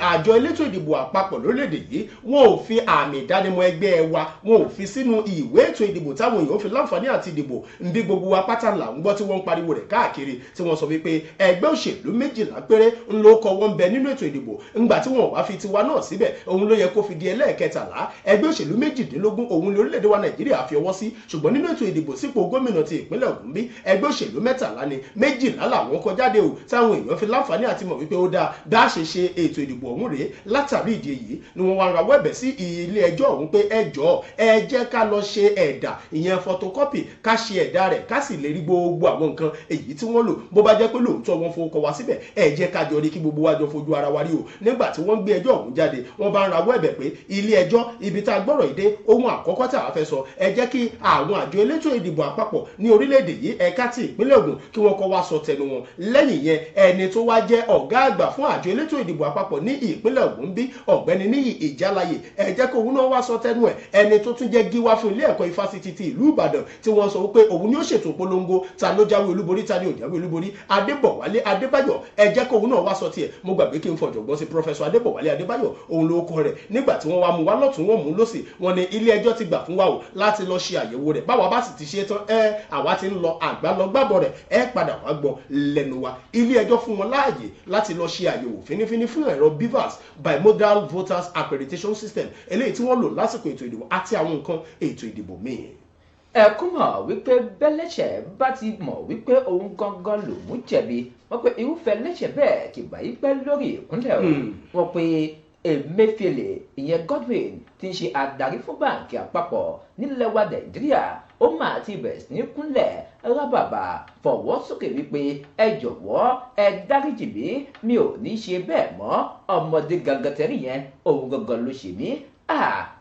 àjọ elétò ìdìbò àpapọ̀ lórílẹ̀‐èdè yìí, wọn ò fi àmì ìdánimọ̀ ẹgbẹ́ wa, wọn ò fi sínú ìwé ètò ìdìbò táwọn èèyàn fi láǹfààní àti ìdìbò. Nbí gbogbo wa pátá là ń gbọ́ tí wọ́n ń pariwo rẹ̀ káàkiri, tí wọ́n sọ wípé ẹgbẹ́ òṣèlú 12 péré ń ló kọ wọ́n ń bẹ nínú ètò ìdìbò. Ńgbà tí wọ́n wá fi tiwa náà síbẹ̀, òun ló yẹ kó fi di ẹlẹ́ẹ̀kẹtàlá. Ẹgbẹ́ òṣèlú 18 òun ní orílẹ̀-èdè wa Nàìjíríà fi ọwọ́ sí, ṣùgbọ́n nínú ètò ìdìbò sípò gómìnà ti ìpínlẹ̀ Ògùn bí ẹgbẹ́ òṣèlú 13 ni, 12 làwọn kọ jáde o, táwọn èèyàn fi láǹfààní àti mọ̀ wípé ó dáa bá a ṣe ṣe ètò ìdìbò ọ̀hún rèé. Látàrí ìdí èyí ni wọ́n wá rawọ́ ẹ̀bẹ̀ sí ilé ẹjọ́ ọ̀hún pé ẹ jọ̀ọ́, ẹ jẹ́ ká lọ ṣe ẹ̀dà, ìyẹn photocopy, ká ṣe ẹ̀dà rẹ̀, ká sì lè rí gbogbo àwọn nǹkan èyí tí wọ́n lò. Bó bá jẹ́ pé lóòótọ́ wọn fowó kọ wá síbẹ̀, ẹ jẹ́ ká jọ rí, kí gbogbo wa jọ fojú ara wa rí o. Nígbà tí wọ́n gbé ẹjọ́ ọ̀hún jáde, wọ́n bá ń rawọ́ ẹ̀bẹ̀ pé ilé ẹjọ́, ibi tá a gbọ́rọ̀ yìí dé, ohun àkọ́kọ́ tí àwa fẹ́ sọ, ẹ jẹ́ kí àwọn àjọ elétò ìdìbò àpapọ̀ ní orílẹ̀-èdè yìí, ẹ̀ka ti ìpínlẹ̀ Ògùn, kí wọ́n kọ́ wá sọ tẹnu wọn. Lẹ́yìn yẹn, ẹni tó wá jẹ́ ọ̀gá àgbà fún àjọ elétò ìdìbò àpapọ̀ ní ìpínlẹ̀ Ògùn bí, ọ̀gbẹ́ni Níyì Ìjálàyè, ẹ jẹ́ kó òun náà wá sọ tẹnu ẹ̀. Ẹni tó tún jẹ́ gíwá fún ilé ẹ̀kọ́ ifásitì ti ìlú Ìbàdàn, tí wọ́n sọ wípé òun ni ó ṣètò polongo ta ló jáwé olúborí, ta ni ò jáwé olúborí, Adébọ̀wálé Adébáyọ̀, ẹ jẹ́ kó òun náà wá sọ tiẹ̀. Mo gbàgbé kí n fọ̀jọ̀gbọ́n sí Professor Adébọ̀wálé Adébáyọ̀, òun ló kọ rẹ̀. Nígbà tí wọ́n wá mú wá lọ́tún, wọ́n mú lọ́sì, wọ́n ní ilé ẹjọ́ ti gbà fún wa o láti lọ ṣe àyẹ̀wò rẹ̀. Báwa bá sì ti ṣe tán, ẹ àwa ti ń lọ àgbà lọ gbàbọ̀ rẹ̀, ẹ padà wá gbọ́ lẹ́nu wa. Ilé ẹjọ́ fún wọn láàyè láti lọ ṣe àyẹ̀wò fínífíní fún ẹ̀rọ BVAS, Bimodal Voters Accreditation System, eléyìí tí wọ́n lò lásìkò ètò ìdìbò àti àwọn nǹkan ètò ìdìbò míì. Ẹ kú mọ̀ wípé bẹ́lẹ́ṣẹ̀ bá ti mọ̀ wípé òun gangan lòún jẹ̀bi, wọ́n pé irúfẹ́ lẹ́ṣẹ̀ bẹ́ẹ̀ kì bá yí pẹ́ lórí ìkúnlẹ̀ o. Wọ́n pé Emefiele, ìyẹn Godwin, tí ń ṣe adarí fún báǹkì àpapọ̀ nílẹ̀ wa Nàìjíríà, ó máa ti bẹ̀rẹ̀ sí ní kúnlẹ̀ rábàbà fọwọ́ sókè wípé ẹ jọ̀wọ́, ẹ dáríjì mí, mi ò ní ṣe bẹ́ẹ̀ mọ́. Ọmọdé gangan tẹ́rí yẹn, òun gangan ló ṣe mí.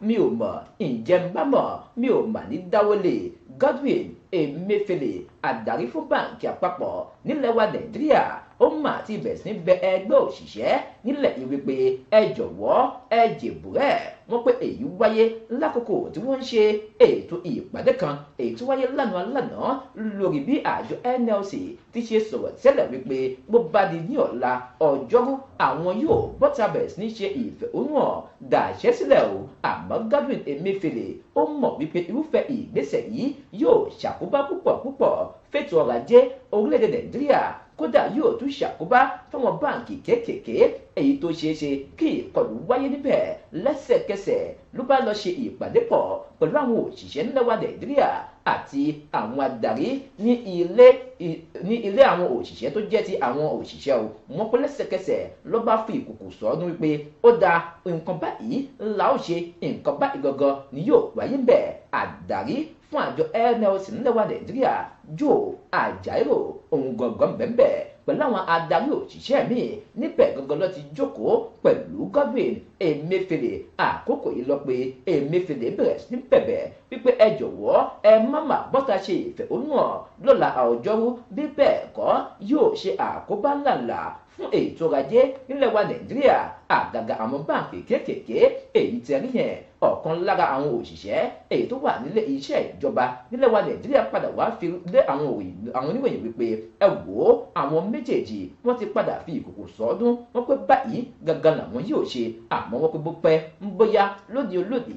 Mi ò mọ̀, ǹjẹ́ ń bá mọ̀, mi ò mà ní dáwọ́lé. Godwin Emefiele, adarí fún báǹkì àpapọ̀ nílẹ̀ wa Nàìjíríà, ó mà ti bẹ̀rẹ̀ sí ní bẹ ẹgbẹ́ òṣìṣẹ́ nílẹ̀ yìí wípé ẹ jọ̀wọ́, ẹ jèbùrẹ́. Wọ́n pé èyí wáyé lákòókò tí wọ́n ń ṣe ètò ìpàdé kan èyí tó wáyé lánàá lánàá lórí bí àjọ NLC ti ṣe sọ̀rọ̀ tẹ́lẹ̀ wípé bó bá di ní ọ̀la ọjọ́rú, àwọn yóò bọ́ta bẹ̀rẹ̀ sí ní ṣe ìfẹ̀hónúhàn dàṣẹ́ sílẹ̀ o. Àmọ́ Godwin Emefiele, ó mọ̀ wípé irúfẹ́ ìgbésẹ̀ yìí yóò ṣàkóbá púpọ̀ púpọ̀ fètò ọrọ̀ ajé orílẹ̀-èdè Nàìjíríà, kódà yóò tún ṣàkóbá fáwọn báǹkì kéékèèké èyí tó ṣeé ṣe kí ìkọlù wáyé níbẹ̀. Lẹ́sẹ̀kẹsẹ̀ ló bá lọ ṣe ìpàdé pọ̀ pẹ̀lú àwọn òṣìṣẹ́ nílẹ̀ wa Nàìjíríà àti àwọn adarí ní ilé àwọn òṣìṣẹ́ tó jẹ́ ti àwọn òṣìṣẹ́ o. Wọ́n pé lẹ́sẹ̀kẹsẹ̀ ló bá fi ìkòkò sọ́ọ́dún wípé ó da nǹkan báyìí ńlá, ó ṣe nǹkan báyìí gangan ni yóò wáyé ń bẹ̀. Adarí fún àjọ NLC nílẹ̀ wa Nàìjíríà, Joe Ajaero, òun gangan bẹ́ẹ̀ pẹ̀lú àwọn adarí òṣìṣẹ́ míì níbẹ̀ gangan ló ti jókòó pẹ̀lú Godwin Emefiele. Àkókò yìí lọ pé Emefiele bẹ̀rẹ̀ sí ní bẹ̀bẹ̀ wípé ẹ jọ̀wọ́, ẹ má má bọ́ta ṣe ìfẹ̀hónúhàn lọ́la ọjọ́rú, bí bẹ́ẹ̀ kọ́ yóò ṣe àkóbá ńláńlá fún ètò ọrọ̀ ajé nílẹ̀ wa Nàìjíríà, àgàgà àwọn báǹkì kéékèèké èyí tẹ̀rí yẹn. Ọ̀kan lára àwọn òṣìṣẹ́ èyí tó wà nílé iṣẹ́ ìjọba nílẹ̀ wa Nàìjíríà padà wá fi lé àwọn oníròyìn wípé ẹ wò ó, àwọn méjèèjì wọ́n ti padà fi ìkòkò sọ́ọ́dún. Wọ́n pé báyìí gangan làwọn yóò ṣe, àmọ́ wọ́n pé bó pẹ́ ń bóyá lóde olóde,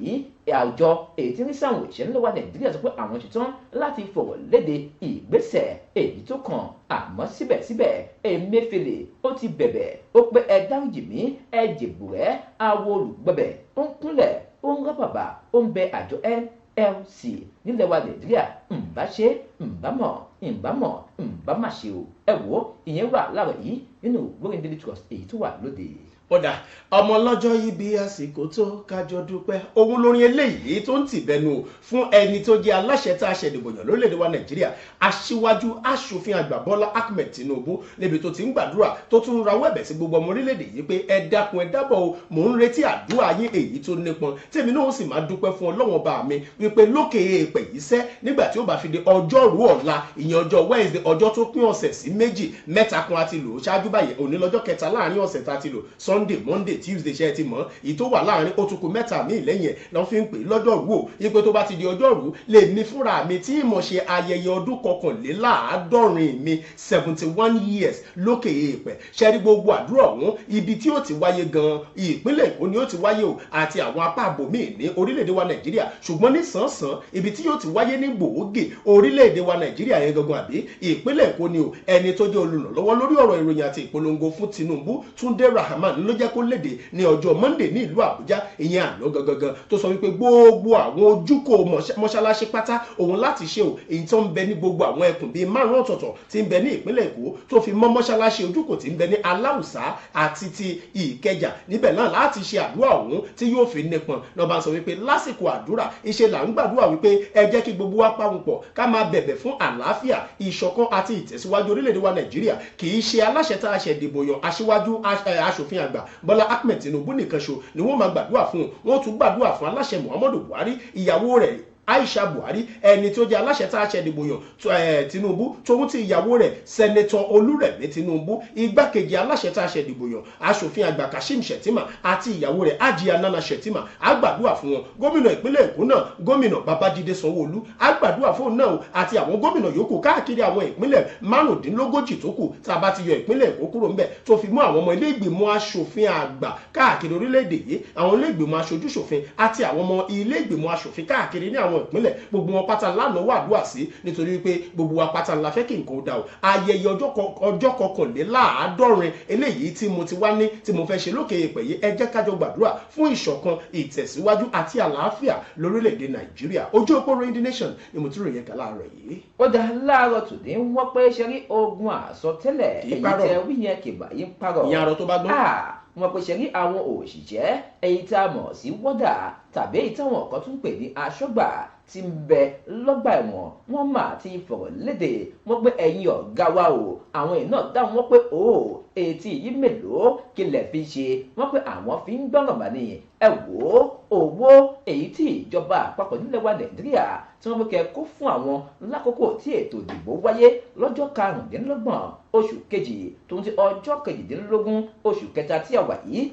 àjọ èyí tí ń rí sáwọn òṣìṣẹ́ nílẹ̀ wa Nàìjíríà sọ pé àwọn ṣetán láti fọ̀rọ̀ léde ìgbésẹ̀ èyí tó kàn. Àmọ́ síbẹ̀síbẹ̀, Emefiele ó ti bẹ̀bẹ̀, ó pé ẹ dáríjì mí, ẹ jèbùrẹ́. Awo olùgbẹ̀bẹ̀, ó ń kúnlẹ̀, ó ń rábàbà, ó ń bẹ àjọ NLC nílẹ̀ wa Nàìjíríà, ǹbá ṣe, ǹbá mọ̀, ǹbá mọ̀, ǹbá má ṣe o. Ẹ wò ó, ìyẹn wà láàrọ̀ yìí nínú Ìwé Daily Trust èyí tó wà lóde. Ọ̀dà ọmọ lọ́jọ́ ibi àsìkò tó kájọ dúpẹ́, òun lórin eléyìí tó ń tì bẹnu fún ẹni tó jẹ́ aláṣẹ tá a ṣẹ̀dìbò yàn lórílẹ̀‐èdè wa Nàìjíríà, aṣíwájú aṣòfin àgbà Bọ́lá Ahmed Tinubu, níbi tó ti ń gbàdúrà, tó tún rawọ́ ẹ̀bẹ̀ sí gbogbo ọmọ orílẹ̀‐èdè yìí pé ẹ dákun, ẹ dábọ̀ o, mò ń retí àdúrà yín èyí tó nípọn, tèmi náà ó sì máa dúpẹ́ fún Ọlọ́wọ́n bá mi wípé lókè èèpẹ̀ yìí sẹ́, nígbà tí ó bá fi di ọjọ́rú ọ̀la, ìyẹn ọjọ́ Wednesday, ọjọ́ tó pín ọ̀sẹ̀ sí méjì mẹ́ta kan àti lò ó ṣáájú báyìí, òní lọ́jọ́ kẹta láàrin ọ̀sẹ̀ tá a ti lò, Sunday, Monday, Tuesday, ṣe ti mọ̀, èyí tó wà láàrin ó tún kù mẹ́ta míì lẹ́yìn ẹ̀ lọ́n fi ń pè lọ́jọ́rú o, ipe tó bá ti di ọjọ́rú lè mi fúnra mi tí mo ṣe ayẹyẹ ọdún 71 mi, 71 years lókè èèpẹ̀. Ṣe rí gbogbo àdúrà ọ̀hún, ibi tí ó ti wáyé gan, ìpínlẹ̀ Èkó ni ó ti wáyé o àti àwọn apá àbòmíì ní orílẹ̀-èdè wa Nàìjíríà, ṣùgbọ́n ní sàn-sàn ibi tí yóò ti wáyé ní gbòógì orílẹ̀-èdè wa Nàìjíríà yẹn gangan àbí ìpínlẹ̀ Èkó ni o. Ẹni tó jẹ́ olùrànlọ́wọ́ lórí ọ̀rọ̀ ìròyìn àti ìpolongo fún Tinubu, Túndé Rahman, Ló jẹ́ kó léde ní ọjọ́ Monday ní ìlú Àbújá, ìyẹn àná gangan, tó sọ wípé gbogbo àwọn ojúkò mọ́ṣáláṣí pátá òun láti ṣe o, èyí tó ń bẹ ní gbogbo àwọn ẹkùn bíi márùn ọ̀tọ̀ọ̀tọ̀ tí ń bẹ ní ìpínlẹ̀ Èkó, tó fi mọ́ mọ́ṣáláṣí ojúkò tí ń bẹ ní Aláùsá àti ti Ìkẹjà. Níbẹ̀ náà láti ṣe àdúrà ọ̀hún tí yóò fi nípọn náà. Bá ń sọ wípé lásìkò àdúrà ìṣe là ń gbàdúrà wípé ẹ jẹ́ kí gbogbo wa pàwọn pọ̀, ká máa bẹ̀bẹ̀ fún àlàáfíà, ìṣọ̀kan àti ìtẹ̀síwájú orílẹ̀-èdè wa Nàìjíríà. Kì í ṣe aláṣẹ tá a ṣe dìbò yan, aṣíwájú aṣòfin àgbà Bọ́lá Ahmed Tinubu nìkan ṣo ni wọ́n máa gbàdúrà fún. Wọ́n tún gbàdúrà fún aláṣẹ Muhammadu Buhari, ìyàwó rẹ̀ Aisha Buhari, ẹni tó jẹ́ aláṣẹ tá a ṣe dìbò yàn Tinubu, tóun ti ìyàwó rẹ̀ Senator Olúrẹ̀mí Tinubu, igbákejì aláṣẹ tá a ṣe dìbò yàn aṣòfin àgbà Kashim Shettima àti ìyàwó rẹ̀ Hajiya Nana Shettima, á gbàdúrà fún wọn. Gómìnà ìpínlẹ̀ Èkó náà, gómìnà Babájídé Sanwó-Olú, á gbàdúrà fún náà àti àwọn gómìnà yòókù káàkiri àwọn ìpínlẹ̀ 35 tó kù tá a bá ti yọ ìpínlẹ̀ Èkó kúrò ńbẹ̀, tó fi mú àwọn ọmọ ilé ìgbìmọ̀ aṣòfin àgbà káàkiri orílẹ̀-èdè yìí, àwọn ilé ìgbìmọ̀ aṣojúṣòfin àti àwọn ọmọ ilé ìgbìmọ̀ aṣòfin káàkiri ní àwọn ìpínlẹ̀, gbogbo wọn pátá lánàá wà dùà sí, nítorí wípé gbogbo wa pátá la fẹ́ kí nǹkan ó dá o. Ayẹyẹ ọjọ́ 71 eléyìí tí mo ti wá ní tí mo fẹ́ ṣe lókè èèpẹ̀ yìí, ẹ jẹ́ kájọ gbàdúrà fún ìṣọ̀kan, ìtẹ̀síwájú àti àlàáfíà lórílẹ̀‐èdè Nàìjíríà. Ojú òpó The Nation ni mo ti ròyìn ẹ̀ka láàárọ̀ yìí. Ó dá láàárọ̀ tòde, wọ́n pé ṣe rí ogun àsọtẹ́lẹ̀ èyí tẹ wí yẹn kìbà yín parọ́. Ìyẹn arọ tó bá gbọ́n. Wọ́n pè ṣe rí àwọn òṣìṣẹ́ èyí tá a mọ̀ sí wọ́dà tàbí èyí táwọn kan tún pè ní aṣọ́gbà tí ń bẹ lọ́gbà ẹ̀wọ̀n, wọ́n mà ti fọ̀rọ̀ léde. Wọ́n pé ẹ̀yin ọ̀gá wa o, àwọn èèyàn náà dáhùn wọ́n pé o etí yìí mélòó kí lẹ̀ fi ṣe? Wọ́n pé àwọn fi ń gbọ́ràn mà ní. Ẹ wò ó, owó èyí tí ìjọba àpapọ̀ nílẹ̀ wa Nàìjíríà tí wọ́n pé kẹ́ kó fún àwọn lákòókò tí ètò ìdìbò wáyé lọ́jọ́ 25 oṣù kejì tó ń ti ọjọ́ 18 oṣù kẹta tí a wà yìí,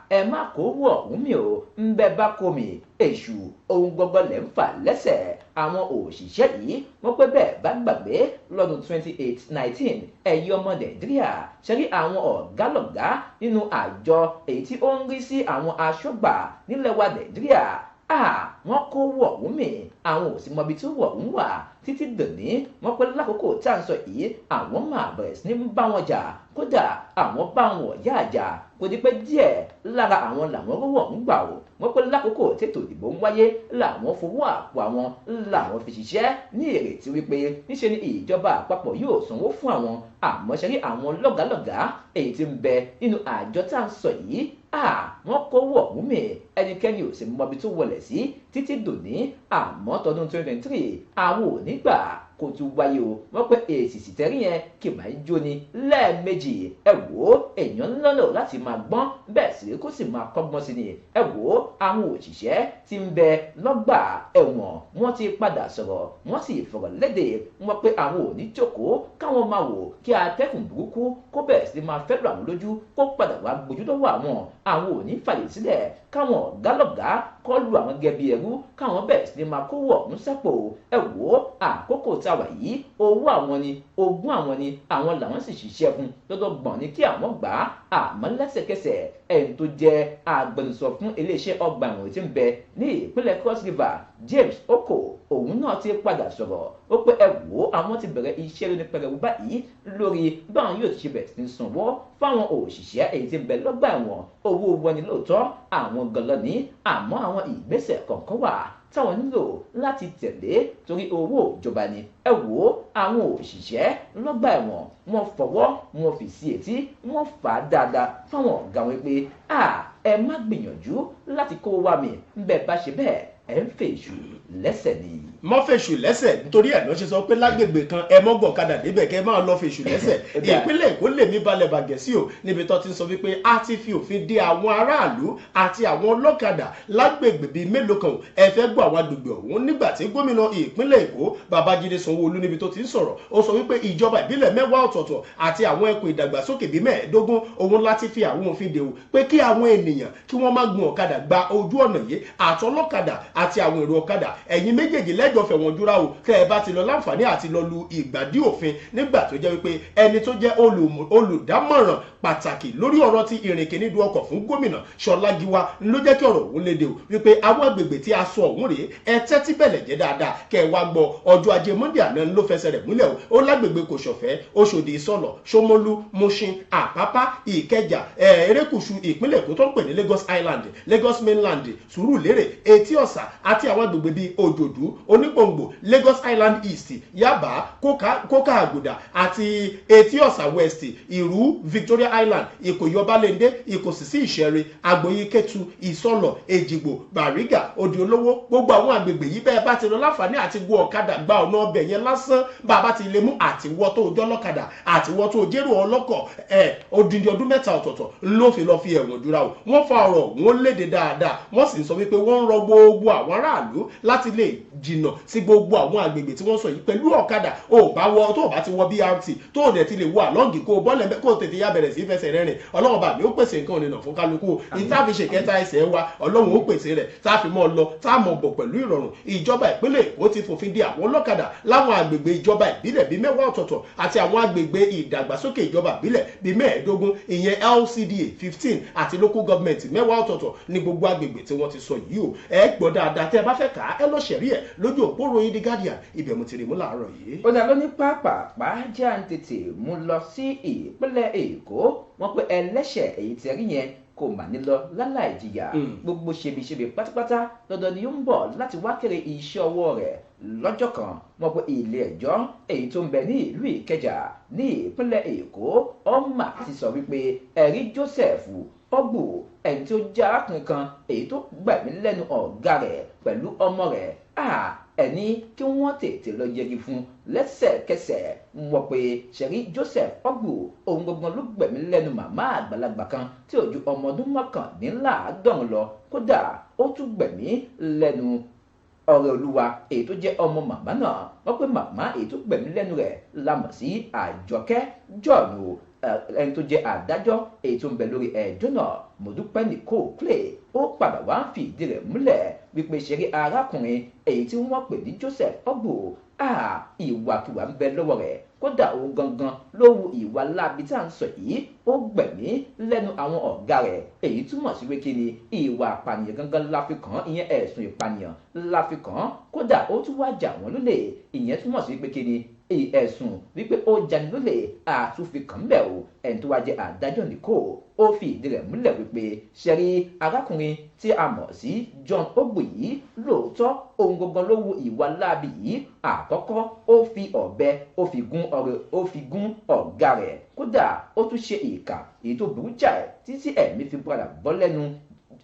ẹ má kó wọ̀ ọ̀hún mi o, ń bẹ bá kó mi èṣù ohun gbogbo lẹ̀ ń fà lẹ́sẹ̀. Àwọn òṣìṣẹ́ yìí wọ́n pé bẹ́ẹ̀ bá gbàgbé lọ́dún 2019, ẹ̀yin ọmọ Nàìjíríà, ṣe rí àwọn ọ̀gálọ̀gá nínú àjọ èyí tí ó ń rí sí àwọn aṣọ́gbà nílẹ̀ wa Nàìjíríà, wọ́n kó wọ̀ ọ̀hún mi, àwọn ò sì mọbi tí wọ̀ ọ̀hún wà títí dòní. Wọ́n pé lákòókò tá à ń sọ yìí, àwọn máa bẹ̀rẹ̀ sí ní bá wọn jà, kódà àwọn bá wọn yá àjà kò ní pẹ́ díẹ̀ lára àwọn làwọn rówó ọ̀hún gbà o. Wọ́n pé lákòókò tètò ìdìbò ń wáyé làwọn fowó àpò àwọn làwọn fi ṣiṣẹ́ ní ìrètí wípé níṣe ni ìjọba àpapọ̀ yóò sanwó fún àwọn. Àmọ́ ṣe rí àwọn lọ́gàálọ́gàá èyí tí ń bẹ nínú àjọ tá à ń sọ yìí, wọ́n kówó ọ̀hún mi, ẹnikẹ́ni ò sì mọbi tó wọlé sí títí dòní. Àmọ́ tọdún 2023 àwọn ò ní gbà kó tún wáyé o. Wọ́n pé èsì sìtẹ́rì yẹn kì máa ń jóni lẹ́ẹ̀mejì. Ẹ wò ó, èèyàn lọ́nà láti máa gbọ́n bẹ́ẹ̀ sì kó sì máa kọ́gbọ́n sí ni. Ẹ wò ó, àwọn òṣìṣẹ́ tí ń bẹ lọ́gbà ẹ̀wọ̀n wọ́n ti padà sọ̀rọ̀, wọ́n sì fọ̀rọ̀ léde. Wọ́n pé àwọn ò ní jókòó káwọn máa wò kí atẹ́kùn burúkú kó bẹ̀rẹ̀ sí máa fẹ́ lọ àwọn lójú kó padà wá gbójú lọ́wọ́ àwọn. Àwọn ò ní fàyè sílẹ̀ káwọn ọ̀gálọ̀gá kọlu àwọn gẹ́gẹ́ bí ẹrú, káwọn bẹ̀rẹ̀ sí máa kówó ọ̀hún sápò. Ẹ wò ó, àkókò tá a wà yìí, owó àwọn ni, ogún àwọn ni, àwọn làwọn sì ṣiṣẹ́ fún lọ́dọ̀ gbọ̀n ni kí àwọn gbà á. Àmọ́ lẹ́sẹ̀kẹsẹ̀ ẹni tó jẹ́ agbẹnusọ fún iléeṣẹ́ ọgbà ẹ̀wọ̀n tí ń bẹ ní ìpínlẹ̀ Cross River, James Oko, òun náà ti padà sọ̀rọ̀. Ó pé ẹ wò ó, àwọn ti bẹ̀rẹ̀ iṣẹ́ lóní pẹrẹwu báyìí lórí báwọn yóò ti ṣe bẹ̀rẹ̀ sí ní sanwó fáwọn òṣìṣẹ́ èyí tí ń bẹ lọ́gbà ẹ̀wọ̀n. Owó wọn ni lóòótọ́, àwọn gan-an ní, àmọ́ àwọn ìgbésẹ̀ kọ̀ọ̀kan wà táwọn nílò láti tẹ̀lé torí owó ìjọba ni. Ẹ wò ó, àwọn òṣìṣẹ́ lọ́gbà ẹ̀wọ̀n wọ́n fọwọ́ wọn fi sí etí, wọ́n fà á dáadáa fáwọn ọ̀gá wọn pé ẹ má gbìyànjú láti kó wá mi, ń bẹ́ẹ̀ bá ṣe bẹ́ẹ̀ ẹ ń fèṣù lẹ́sẹ̀ ni. Mọ́ fèṣù lẹ́sẹ̀, nítorí ẹ̀ ló ṣe sọ pé lágbègbè kan ẹ mọ́ gọ̀kadà débẹ̀ kẹ́ máa lọ fèṣù lẹ́sẹ̀. Ìpínlẹ̀ Èkó lèmi balẹ̀ bàgẹ́ sí o, níbi tó ti ń sọ wípé a ti fi òfin de àwọn aráàlú àti àwọn ọlọ́kadà lágbègbè bíi mélòó kan. Ẹ fẹ́ gbọ́ àwọn agbègbè ọ̀hún nígbà tí gómìnà ìpínlẹ̀ Èkó Babájídé Sanwó-Olú níbi tó ti ń sọ̀rọ̀, ó sọ wípé ìjọba ìbílẹ̀ 10 ọ̀tọ̀ọ̀tọ̀ àti àwọn ẹkùn ìdàgbàsókè bíi 15 òun láti fi àwọn òfin de o, pé kí àwọn ènìyàn kí wọ́n má gun ọ̀kadà gba ojú ọ̀nà yìí, àtọlọ́kadà Àti àwọn èrò ọ̀kadà, ẹ̀yin méjèèjì lẹ́jọ́ fẹ̀wọ̀n jura o, tẹ́ ẹ bá ti lọ láǹfààní àti lọ lu ìgbàdí òfin. Nígbà tó jẹ́ wípé ẹni tó jẹ́ olùdámọ̀ràn pàtàkì lórí ọ̀rọ̀ tí ìrìnkìnídùú ọkọ̀ fún gómìnà, Ṣọlá Gíwá, ló jẹ́ kí ọ̀rọ̀ òun léde o wípé àwọn agbègbè tí a sọ ọ̀hún rèé. Ẹ tẹ́tí bẹ̀lẹ̀ jẹ́ dáadáa kẹ́ ẹ wá gbọ́. Ọjọ́ Ajé Monde àná ló fẹsẹ̀ rẹ̀ múlẹ̀ o. Ó lágbègbè Kòsọ̀fẹ́, Oṣòdì, Ìsọlọ̀, Ṣómólú, Mushin, Àpápá, Ìkẹjà, erékùṣù ìpínlẹ̀ Èkó tó ń pè ní Lagos Island, Lagos Mainland, Sùúrùlérè, Etí Ọ̀sà àti àwọn agbègbè bíi Òjòdú, Onígbòǹgbò, Lagos Island East, Yaba, Kókà Àgùdà àti Etí Ọ̀sà West, Ìrú, Victoria Island, Ìkòyí, Ọbalẹ́ndé, Ìkòsìsí, Ìṣẹ̀rin, Àgbòyí, Kẹtù, Ìsọlọ̀, Èjìgbò, Bàrígà, Òdì Olówó, gbogbo àwọn agbègbè yìí, bẹ́ẹ̀ bá ti lọ láǹfààní àti gun ọ̀kadà gba ọ̀nà ọbẹ̀ yẹn lásán, bàbá ti lè mú àtiwọ́ tó jọ́ lọ́kadà, àtiwọ́ tó jérò ọlọ́kọ̀ ẹ̀, odindi ọdún 3 ọ̀tọ̀ọ̀tọ̀ ló fi lọ fi ẹ̀wọ̀n jura o. Wọ́n fa ọ̀rọ̀ wọn léde dáadáa, wọ́n sì ń sọ wípé wọ́n ń rọ gbogbo àwọn aráàlú láti lè jìnnà sí gbogbo àwọn agbègbè tí wọ́n sọ yìí pẹ̀lú ọ̀kadà. Ò bá wọ tó o bá ti wọ BRT, tó o dẹ̀ ti lè wọ àlọ́ǹgì, kó o bọ́lẹ̀, kó o tètè yá bẹ̀rẹ̀ sí fẹsẹ̀ rẹ̀ rìn. Ọlọ́run bá mi ó pèsè nǹkan ìrìnà fún kálukú ní tá a fi ṣèkẹta ẹsẹ̀ wa. Ọlọ́run ó pèsè rẹ̀ tá a fi mọ́ lọ, tá a mọ̀ bọ̀ pẹ̀lú ìrọ̀rùn. Ìjọba ìpínlẹ̀ Èkó ti fòfin de àwọn ọlọ́kadà láwọn agbègbè ìjọba ìbílẹ̀ bíi 10 ọ̀tọ̀ọ̀tọ̀ àti àwọn agbègbè ìdàgbàsókè ìjọba ìbílẹ̀ bíi 15, ìyẹn LCDA 15 àti local government 10 ọ̀tọ̀ọ̀tọ̀ ní gbogbo agbègbè tí wọ́n ti sọ yìí o. Ẹ gbọ́ dáadáa, tẹ́ ẹ bá fẹ́ kà á, ẹ lọ ṣẹ̀rí ẹ̀ lójú òpó ròyìn The Guardian. Ibẹ̀ mo ti rí mú láàárọ̀ yìí. Ó dà lóní pápápá, jẹ́ à ń tètè mú lọ sí ìpínlẹ̀ Èkó. Wọ́n pé ẹlẹ́ṣẹ̀ èyí tí ẹ rí yẹn kò mà ní lọ láláì jìyà. Gbogbo ṣebiṣebi pátápátá, dandan ni ó ń bọ̀ láti wá kéré iṣẹ́ ọwọ́ rẹ̀ lọ́jọ́ kan. Wọ́n pé ilé ẹjọ́ èyí tó ń bẹ ní ìlú Ìkẹjà ní ìpínlẹ̀ Èkó ọmọ ti sọ wípé ẹ̀rí Joseph Ọgbù, ẹni tó jẹ́ arákùnrin kan èyí tó gbẹ̀mí lẹ́nu ọ̀gá rẹ̀ pẹ̀lú ọmọ rẹ̀, ẹni kí wọ́n tètè lọ yẹgi fún lẹ́sẹ̀kẹsẹ̀. Wọ́n pé sẹ̀rí Joseph Ọgbù, òun gangan ló gbẹ̀mí lẹ́nu màmá àgbàlagbà kan tí ò ju ọmọ ọdún 89 lọ. Kódà, ó tún gbẹ̀mí lẹ́nu ọ̀rẹ́ olúwa èyí tó jẹ́ ọmọ màmá náà. Wọ́n pé màmá èyí tó gbẹ̀mí lẹ́nu rẹ̀ la mọ̀ sí Àjọkẹ́ Jọ̀ọ̀nù. Ẹni tó jẹ́ adájọ́ èyí tó ń bẹ lórí ẹjọ́ náà, Mọ̀dúpẹ́ Nicole Clay, ó padà wá ń fi ìdí rẹ̀ múlẹ̀ wípé ṣeré arákùnrin èyí tí wọ́n pè ní Joseph Ogbu, ìwàkiwà ń bẹ lọ́wọ́ rẹ̀. Kódà, òun gangan ló hu ìwà láabi tí à ń sọ yìí. Ó gbẹ̀mí lẹ́nu àwọn ọ̀gá rẹ̀, èyí túmọ̀ sí pé kí ni ìwà àpànìyàn gangan la fi kàn án, ìyẹn ẹ̀sùn ìpànìyàn la fi kàn án. Kódà, ó tún wá jà wọ́n lólè, ìyẹn túmọ̀ sí pé kí ni ẹ̀sùn wípé ó jani lólè àtúnfi kàn bẹ́ẹ̀ o. Ẹni tó wá jẹ́ adájọ́ nìkó ó fi ìdí rẹ̀ múlẹ̀ wípé ṣẹ́rí arákùnrin tí a mọ̀ sí John Ogbu yìí, lóòótọ́ ohun gangan ló hu ìwà láabi yìí. Àkọ́kọ́, ó fi ọ̀bẹ, ó fi gún ọ̀rẹ́, ó fi gún ọ̀gá rẹ̀. Kódà, ó tún ṣe ìkà èyí tó burú jáì títí ẹ̀mí fi padà bọ́ lẹ́nu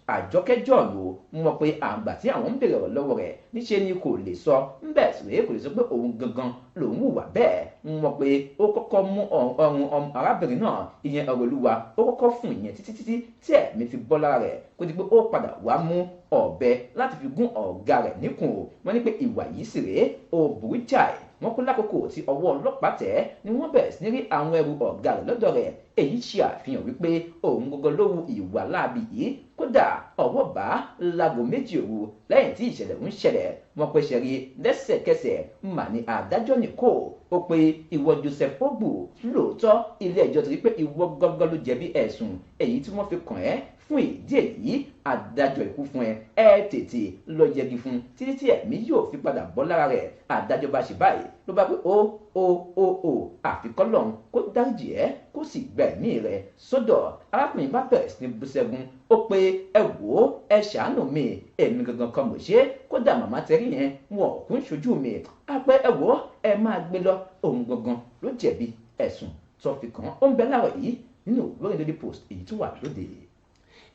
Àjọkẹ́ John o. Wọ́n pé àgbà tí àwọn ń bèrè ọ̀rọ̀ lọ́wọ́ rẹ̀, níṣẹ́ ni kò lè sọ ńbẹ̀ sì rèé, kò lè sọ pé òun gangan lòun hùwà bẹ́ẹ̀. Wọ́n pé ó kọ́kọ́ mú ọrùn arábìnrin náà, ìyẹn ọ̀rọ̀ olúwa, ó kọ́kọ́ fún ìyẹn títí títí tí ẹ̀mí fi bọ́ lára rẹ̀, kó di pé ó padà wá mú ọ̀bẹ láti fi gún ọ̀gá rẹ̀ níkùn o. Wọ́n ní pé ìwà yìí sì rèé, ó burú jáì. Wọ́n kó lákòókò tí ọwọ́ ọlọ́pàá tẹ̀ ni wọ́n bẹ̀rẹ̀ sí ní rí àwọn ẹrù ọ̀gá rẹ̀ lọ́dọ̀ rẹ̀. Èyí ṣe àfihàn wípé òun gangan ló hu ìwà láabi yìí. Kódà, ọwọ́ bá láago 2 òru lẹ́yìn tí ìṣẹ̀lẹ̀ ń ṣẹlẹ̀. Wọ́n pẹ́ ṣẹ̀rí lẹ́sẹ̀kẹsẹ̀ mà ní adájọ́ nìkó ó pé ìwọ Joseph Ogbu, lóòótọ́ ilé ẹjọ́ ti rí pé ìwọ gangan ló jẹ̀bi ẹ̀sùn èyí tí wọ́n fi kàn ẹ́. Fún ìdí èyí, adájọ́ ikú fún ẹ, ẹ tètè lọ yẹgi fún títí tí ẹ̀mí yóò fi padà bọ́ lára rẹ̀. Adájọ́ bá ṣe báyìí ló bá pé ó ó ó ó, àfikọ́lọ́hún kó dáríjì ẹ́, kó sì gba ẹ̀mí rẹ̀ sọ́dọ̀. Arákùnrin bá bẹ̀rẹ̀ sí ní bú sẹ́gun. Ó pé ẹ wò ó, ẹ ṣàánú mi, èmi gangan kan mọ̀ ṣe. Kódà, màmá tẹ́rí yẹn, wọn ò kún ṣojú mi. Á pé ẹ wò ó, ẹ máa gbé lọ, òun gangan ló jẹ̀bi ẹ̀sùn tó fi kàn án. Ó ń bẹ láàrọ̀ yìí nínú ìwé Daily Post èyí tó wà lóde.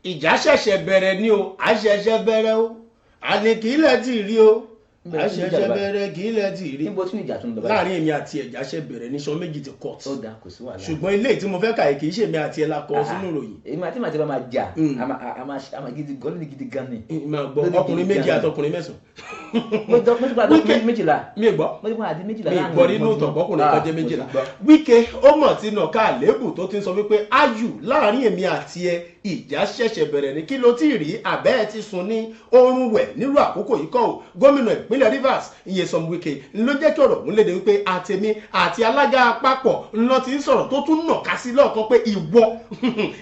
Ìjà ṣẹ̀ṣẹ̀ bẹ̀rẹ̀ ni o, a ṣẹ̀ṣẹ̀ bẹ̀rẹ̀ o. Àníkílẹ̀ ti rí o. Àṣẹ̀ṣẹ̀ bẹ̀rẹ̀ kí ilẹ̀ ti rí. Níbo tún ìjà tún lọ báyìí? Láàrin èmi àti ẹ̀já ṣe bẹ̀rẹ̀ ní sọ méjì ti court. Ó dáa, kò sí wàhálà. Ṣùgbọ́n ilé tí mo fẹ́ kà yìí kì í ṣèmi àti ẹ̀ la kọ sínú ìròyìn. Èmi àti màtí bá máa jà, a máa gidi gan ní gidi gan ni. Máa gbọ́, ọkùnrin méjì àtọkùnrin mẹ́sàn-án. Mo ti padà ọkùnrin 12. Mi gbọ́. Mo ti padà di 12 Mi láàrin. gbọ́ nínú ìtàn ọkùnrin kan jẹ́ 12. Wike ó mọ̀ tí nà ká àlébù tó ti ń sọ wípé Ayu, láàrin èmi àti ẹ, ìjà ṣẹ̀ṣẹ̀ bẹ̀rẹ̀ ní, kí ló tí ì rí àbẹ́ ẹ ti sùn ní oorun wẹ̀ nírú àkókò yìí kọ́ o. Gómìnà ìpínlẹ̀ Rivers, Nyesom Wike, ló jẹ́ kí ọ̀rọ̀ ọ̀hún léde wípé àtèmi àti alága àpapọ̀ ńlọ ti ń sọ̀rọ̀, tó tún nàka sí lọ́ọ̀kan pé ìwọ,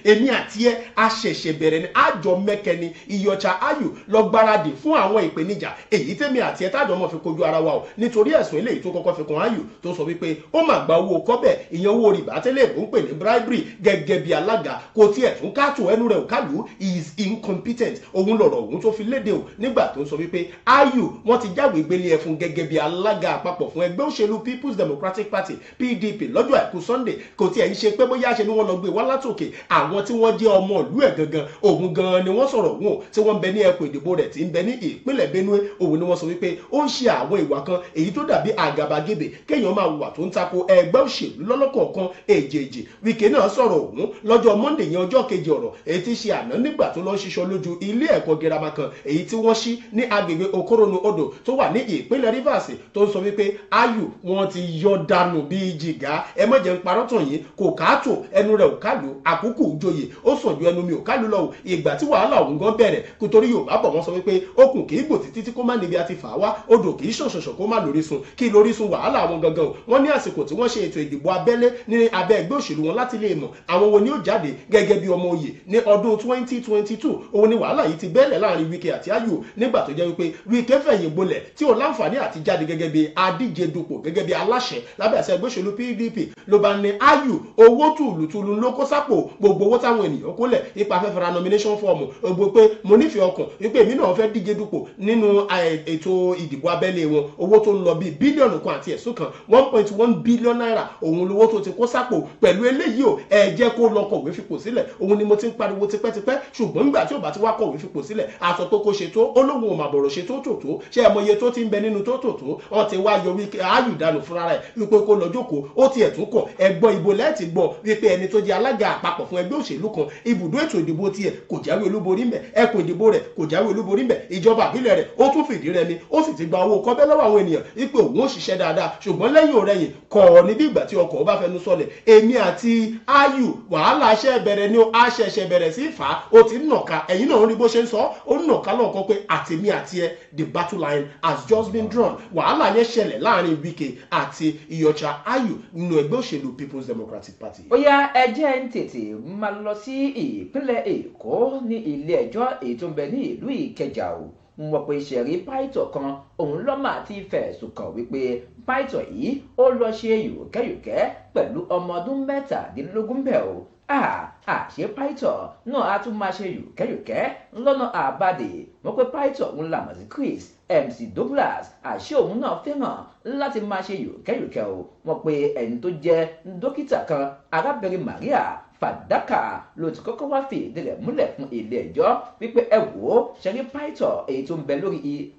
èmi àti ẹ, a ṣẹ̀ṣẹ̀ bẹ̀rẹ̀ ní, àjọ mẹ́kẹ́ ni. Iyorchia Ayu lọ gbáradì fún àwọn ìpèníjà èyí tèmi àti ẹ tájọ mọ̀ fi kojú ara wa o, nítorí ẹ̀sùn eléyìí tó kọ́kọ́ fi kan Ayu, tó sọ wípé ó mà gba owó kọ́bẹ̀, ìyẹn owó rìbá tẹ́lẹ̀ èbó ń pè ní bribery, gẹ́gẹ́ bí alága. Kò tiẹ̀ tún káàtó, ẹnu rẹ̀ ò kálù, he is incompetent. Òun lọ̀rọ̀ òun tó fi léde o, nígbà tó ń sọ wípé Ayu, wọ́n ti jáwèé gbélé ẹ fún gẹ́gẹ́ bí alága àpapọ̀ fún ẹgbẹ́ òṣèlú People's Democratic Party, PDP, lọ́jọ́ àìkú Sunday. Kò tiẹ̀ ń ṣe pé bóyá ṣe ni wọ́n lọ gbé wá látòkè. Àwọn tí wọ́n jẹ́ ọmọ ìlú ẹ̀ gangan, òun gan ni wọ́n sọ̀rọ̀ òun o, tí wọ́n ń bẹ ní ẹkùn ìdìbò rẹ̀ tí ń bẹ ní ìpínlẹ̀ Benue, òun ni wọ́n sọ wípé ó ń ṣe àwọn ìwà kan èyí tó dàbí àgàbàgebè, kéèyàn máa hùwà tó ń tako ẹgbẹ́ òṣèlú lọ́lọ́kọ̀ọ̀kan èjèèjì. Wike náà sọ̀rọ̀ òun lọ́jọ́ Monday yẹn, ọjọ́ kejì ọ̀rọ̀ èyí tí ṣe àná, nígbà tó lọ ń ṣiṣọ́ lójú ilé ẹ̀kọ́ girama kan èyí tí wọ́n ṣí ní agbègbè Okoronu Odò tó wà ní ìpínlẹ̀ Rivers, tó ń sọ wípé Ayu, wọn ti yọ dànù bíi jìgá. Ẹ má jẹ́ ń parọ́ tàn yín, kò káàtó, ẹnu rẹ̀ ò kálù, àkókò òjòyè ó sàn ju ẹnu mi ò kálù lọ o. Ìgbà tí wàhálà òun gan bẹ̀rẹ̀ kò torí Yorùbá bọ̀, wọ́n sọ wípé okùn kì í gbò títí tí kò má níbi àti fà á wá, odò kì í ṣàn ṣànṣàn kó má lórísun. Kí lórísun wàhálà àwọn gangan o? Wọ́n ní àsìkò tí wọ́n ṣe ètò ìdìbò abẹ́lé ní abẹ́ ẹgbẹ́ òṣèlú wọn láti lè mọ̀ àwọn wo ni ó jáde gẹ́gẹ́ bí ọmọ oyè ní ọdún 2022, òun ni wàhálà yìí ti bẹ́ẹ̀lẹ̀ láàrin Wike àti Ayu, nígbà tó jẹ́ wípé Wike fẹ̀yìn gbolẹ̀ tí ò láǹfààní àti jáde gẹ́gẹ́ bí adíje dupò, gẹ́gẹ́ bí aláṣẹ lábẹ́ àṣẹ ẹgbẹ́ òṣèlú PDP. Ló bá ní Ayu, owó tùlùtùlù ló kó sápò, gbogbo owó táwọn ènìyàn kólẹ̀ ipa afẹ́fẹ́ ra nomination form gbogbo pé mo nífẹ̀ẹ́ ọkàn wípé èmi náà fẹ́ díje dupò nínú ètò ìdìbò abẹ́lé wọn, owó tó ń lọ bíi bílíọ̀nù 1.1, ₦1.1 billion, òun lówó tó ti kó sápò. Pẹ̀lú eléyìí o, ẹ jẹ́ kó lọ kọ̀wé fipò sílẹ̀. Òun ni mo ti ń pariwo tipẹ́tipẹ́, ṣùgbọ́n nígbà tí ò bá ti wá kọ̀wé fipò sílẹ̀, àsọ pé kó ṣe tó, ó lóun ò mà bọ̀rọ̀ ṣe tó tò tó ṣé ẹ mọ iye tó ti ń bẹ nínú tó tò tó. Wọ́n ti wá yọ Wike Ayu dànù fúnra rẹ̀ wípé kó lọ jókòó, ó tiẹ̀ tún kọ̀. Ẹgbọ́n ìbò lẹ́ẹ̀tì gbọ́ wípé ẹni tó jẹ́ alága àpapọ̀ fún ẹgbẹ́ òṣèlú kan, ibùdó ètò ìdìbò tiẹ̀ kò jáwé olúborí ńbẹ̀, ẹkùn ìdìbò rẹ̀ kò jáwé olúborí ńbẹ̀, ìjọba àbílẹ̀ rẹ̀ ó tún fìdí rẹmi, ó sì ti gba owó kọ́bẹ́ lọ́wọ́ àwọn ènìyàn wípé òun ó ṣiṣẹ́ dáadáa, ṣùgbọ́n lẹ́yìn òrẹ́yìn kọ̀ ní bí ìgbà tí ọkọ̀ bá fẹnu sọlẹ̀. Èmi àti Ayu, wàhálà ṣẹ́ bẹ̀rẹ̀ ni ó, a ṣẹ̀ṣẹ̀ bẹ̀rẹ̀ sí fà á. Ó ti ń nàka, ẹ̀yin náà ń rí bó ṣe ń sọ, ó ń nàka lọ́ọ̀kan pé àtèmi àti ẹ, the battle line has just been drawn. Wàhálà yẹn ṣẹlẹ̀ láàrin Wike àti Iyorchia Ayu nínú ẹgbẹ́ òṣèlú People's Democratic Party. Ó yá, ẹ jẹ́ ń tètè máa lọ sí ìpínlẹ̀ Èkó, ní ilé ẹjọ́ èyí tó ń bẹ ní ìlú Ìkẹjà o. Wọ́n pe ṣẹ̀rí pásítọ̀ kan, òun lọ́mà ti fẹ̀sùn kàn wípé pásítọ̀ yìí ó lọ ṣe yòókẹ́yòkẹ́ pẹ̀lú ọmọ ọdún 17 bẹ́ẹ̀ o. Àṣé pásítọ̀ náà á tún máa ṣe yòókẹ́yòkẹ́ lọ́nà àbàdì? Wọ́n pé pásítọ̀ òun làmọ̀ sí Chris MC Douglas, àṣé òun náà fẹ́ràn láti máa ṣe yòókẹ́yòkẹ́ o. Wọ́n pe ẹni tó jẹ́ dókítà kan, arábìnrin Maria Fàdákà, ló ti kọ́kọ́ wá fi ìdí rẹ̀ múlẹ̀ fún ilé ẹjọ́ wípé ẹ wò ó, ṣẹ́rí pásítọ̀ èyí tó ń bẹ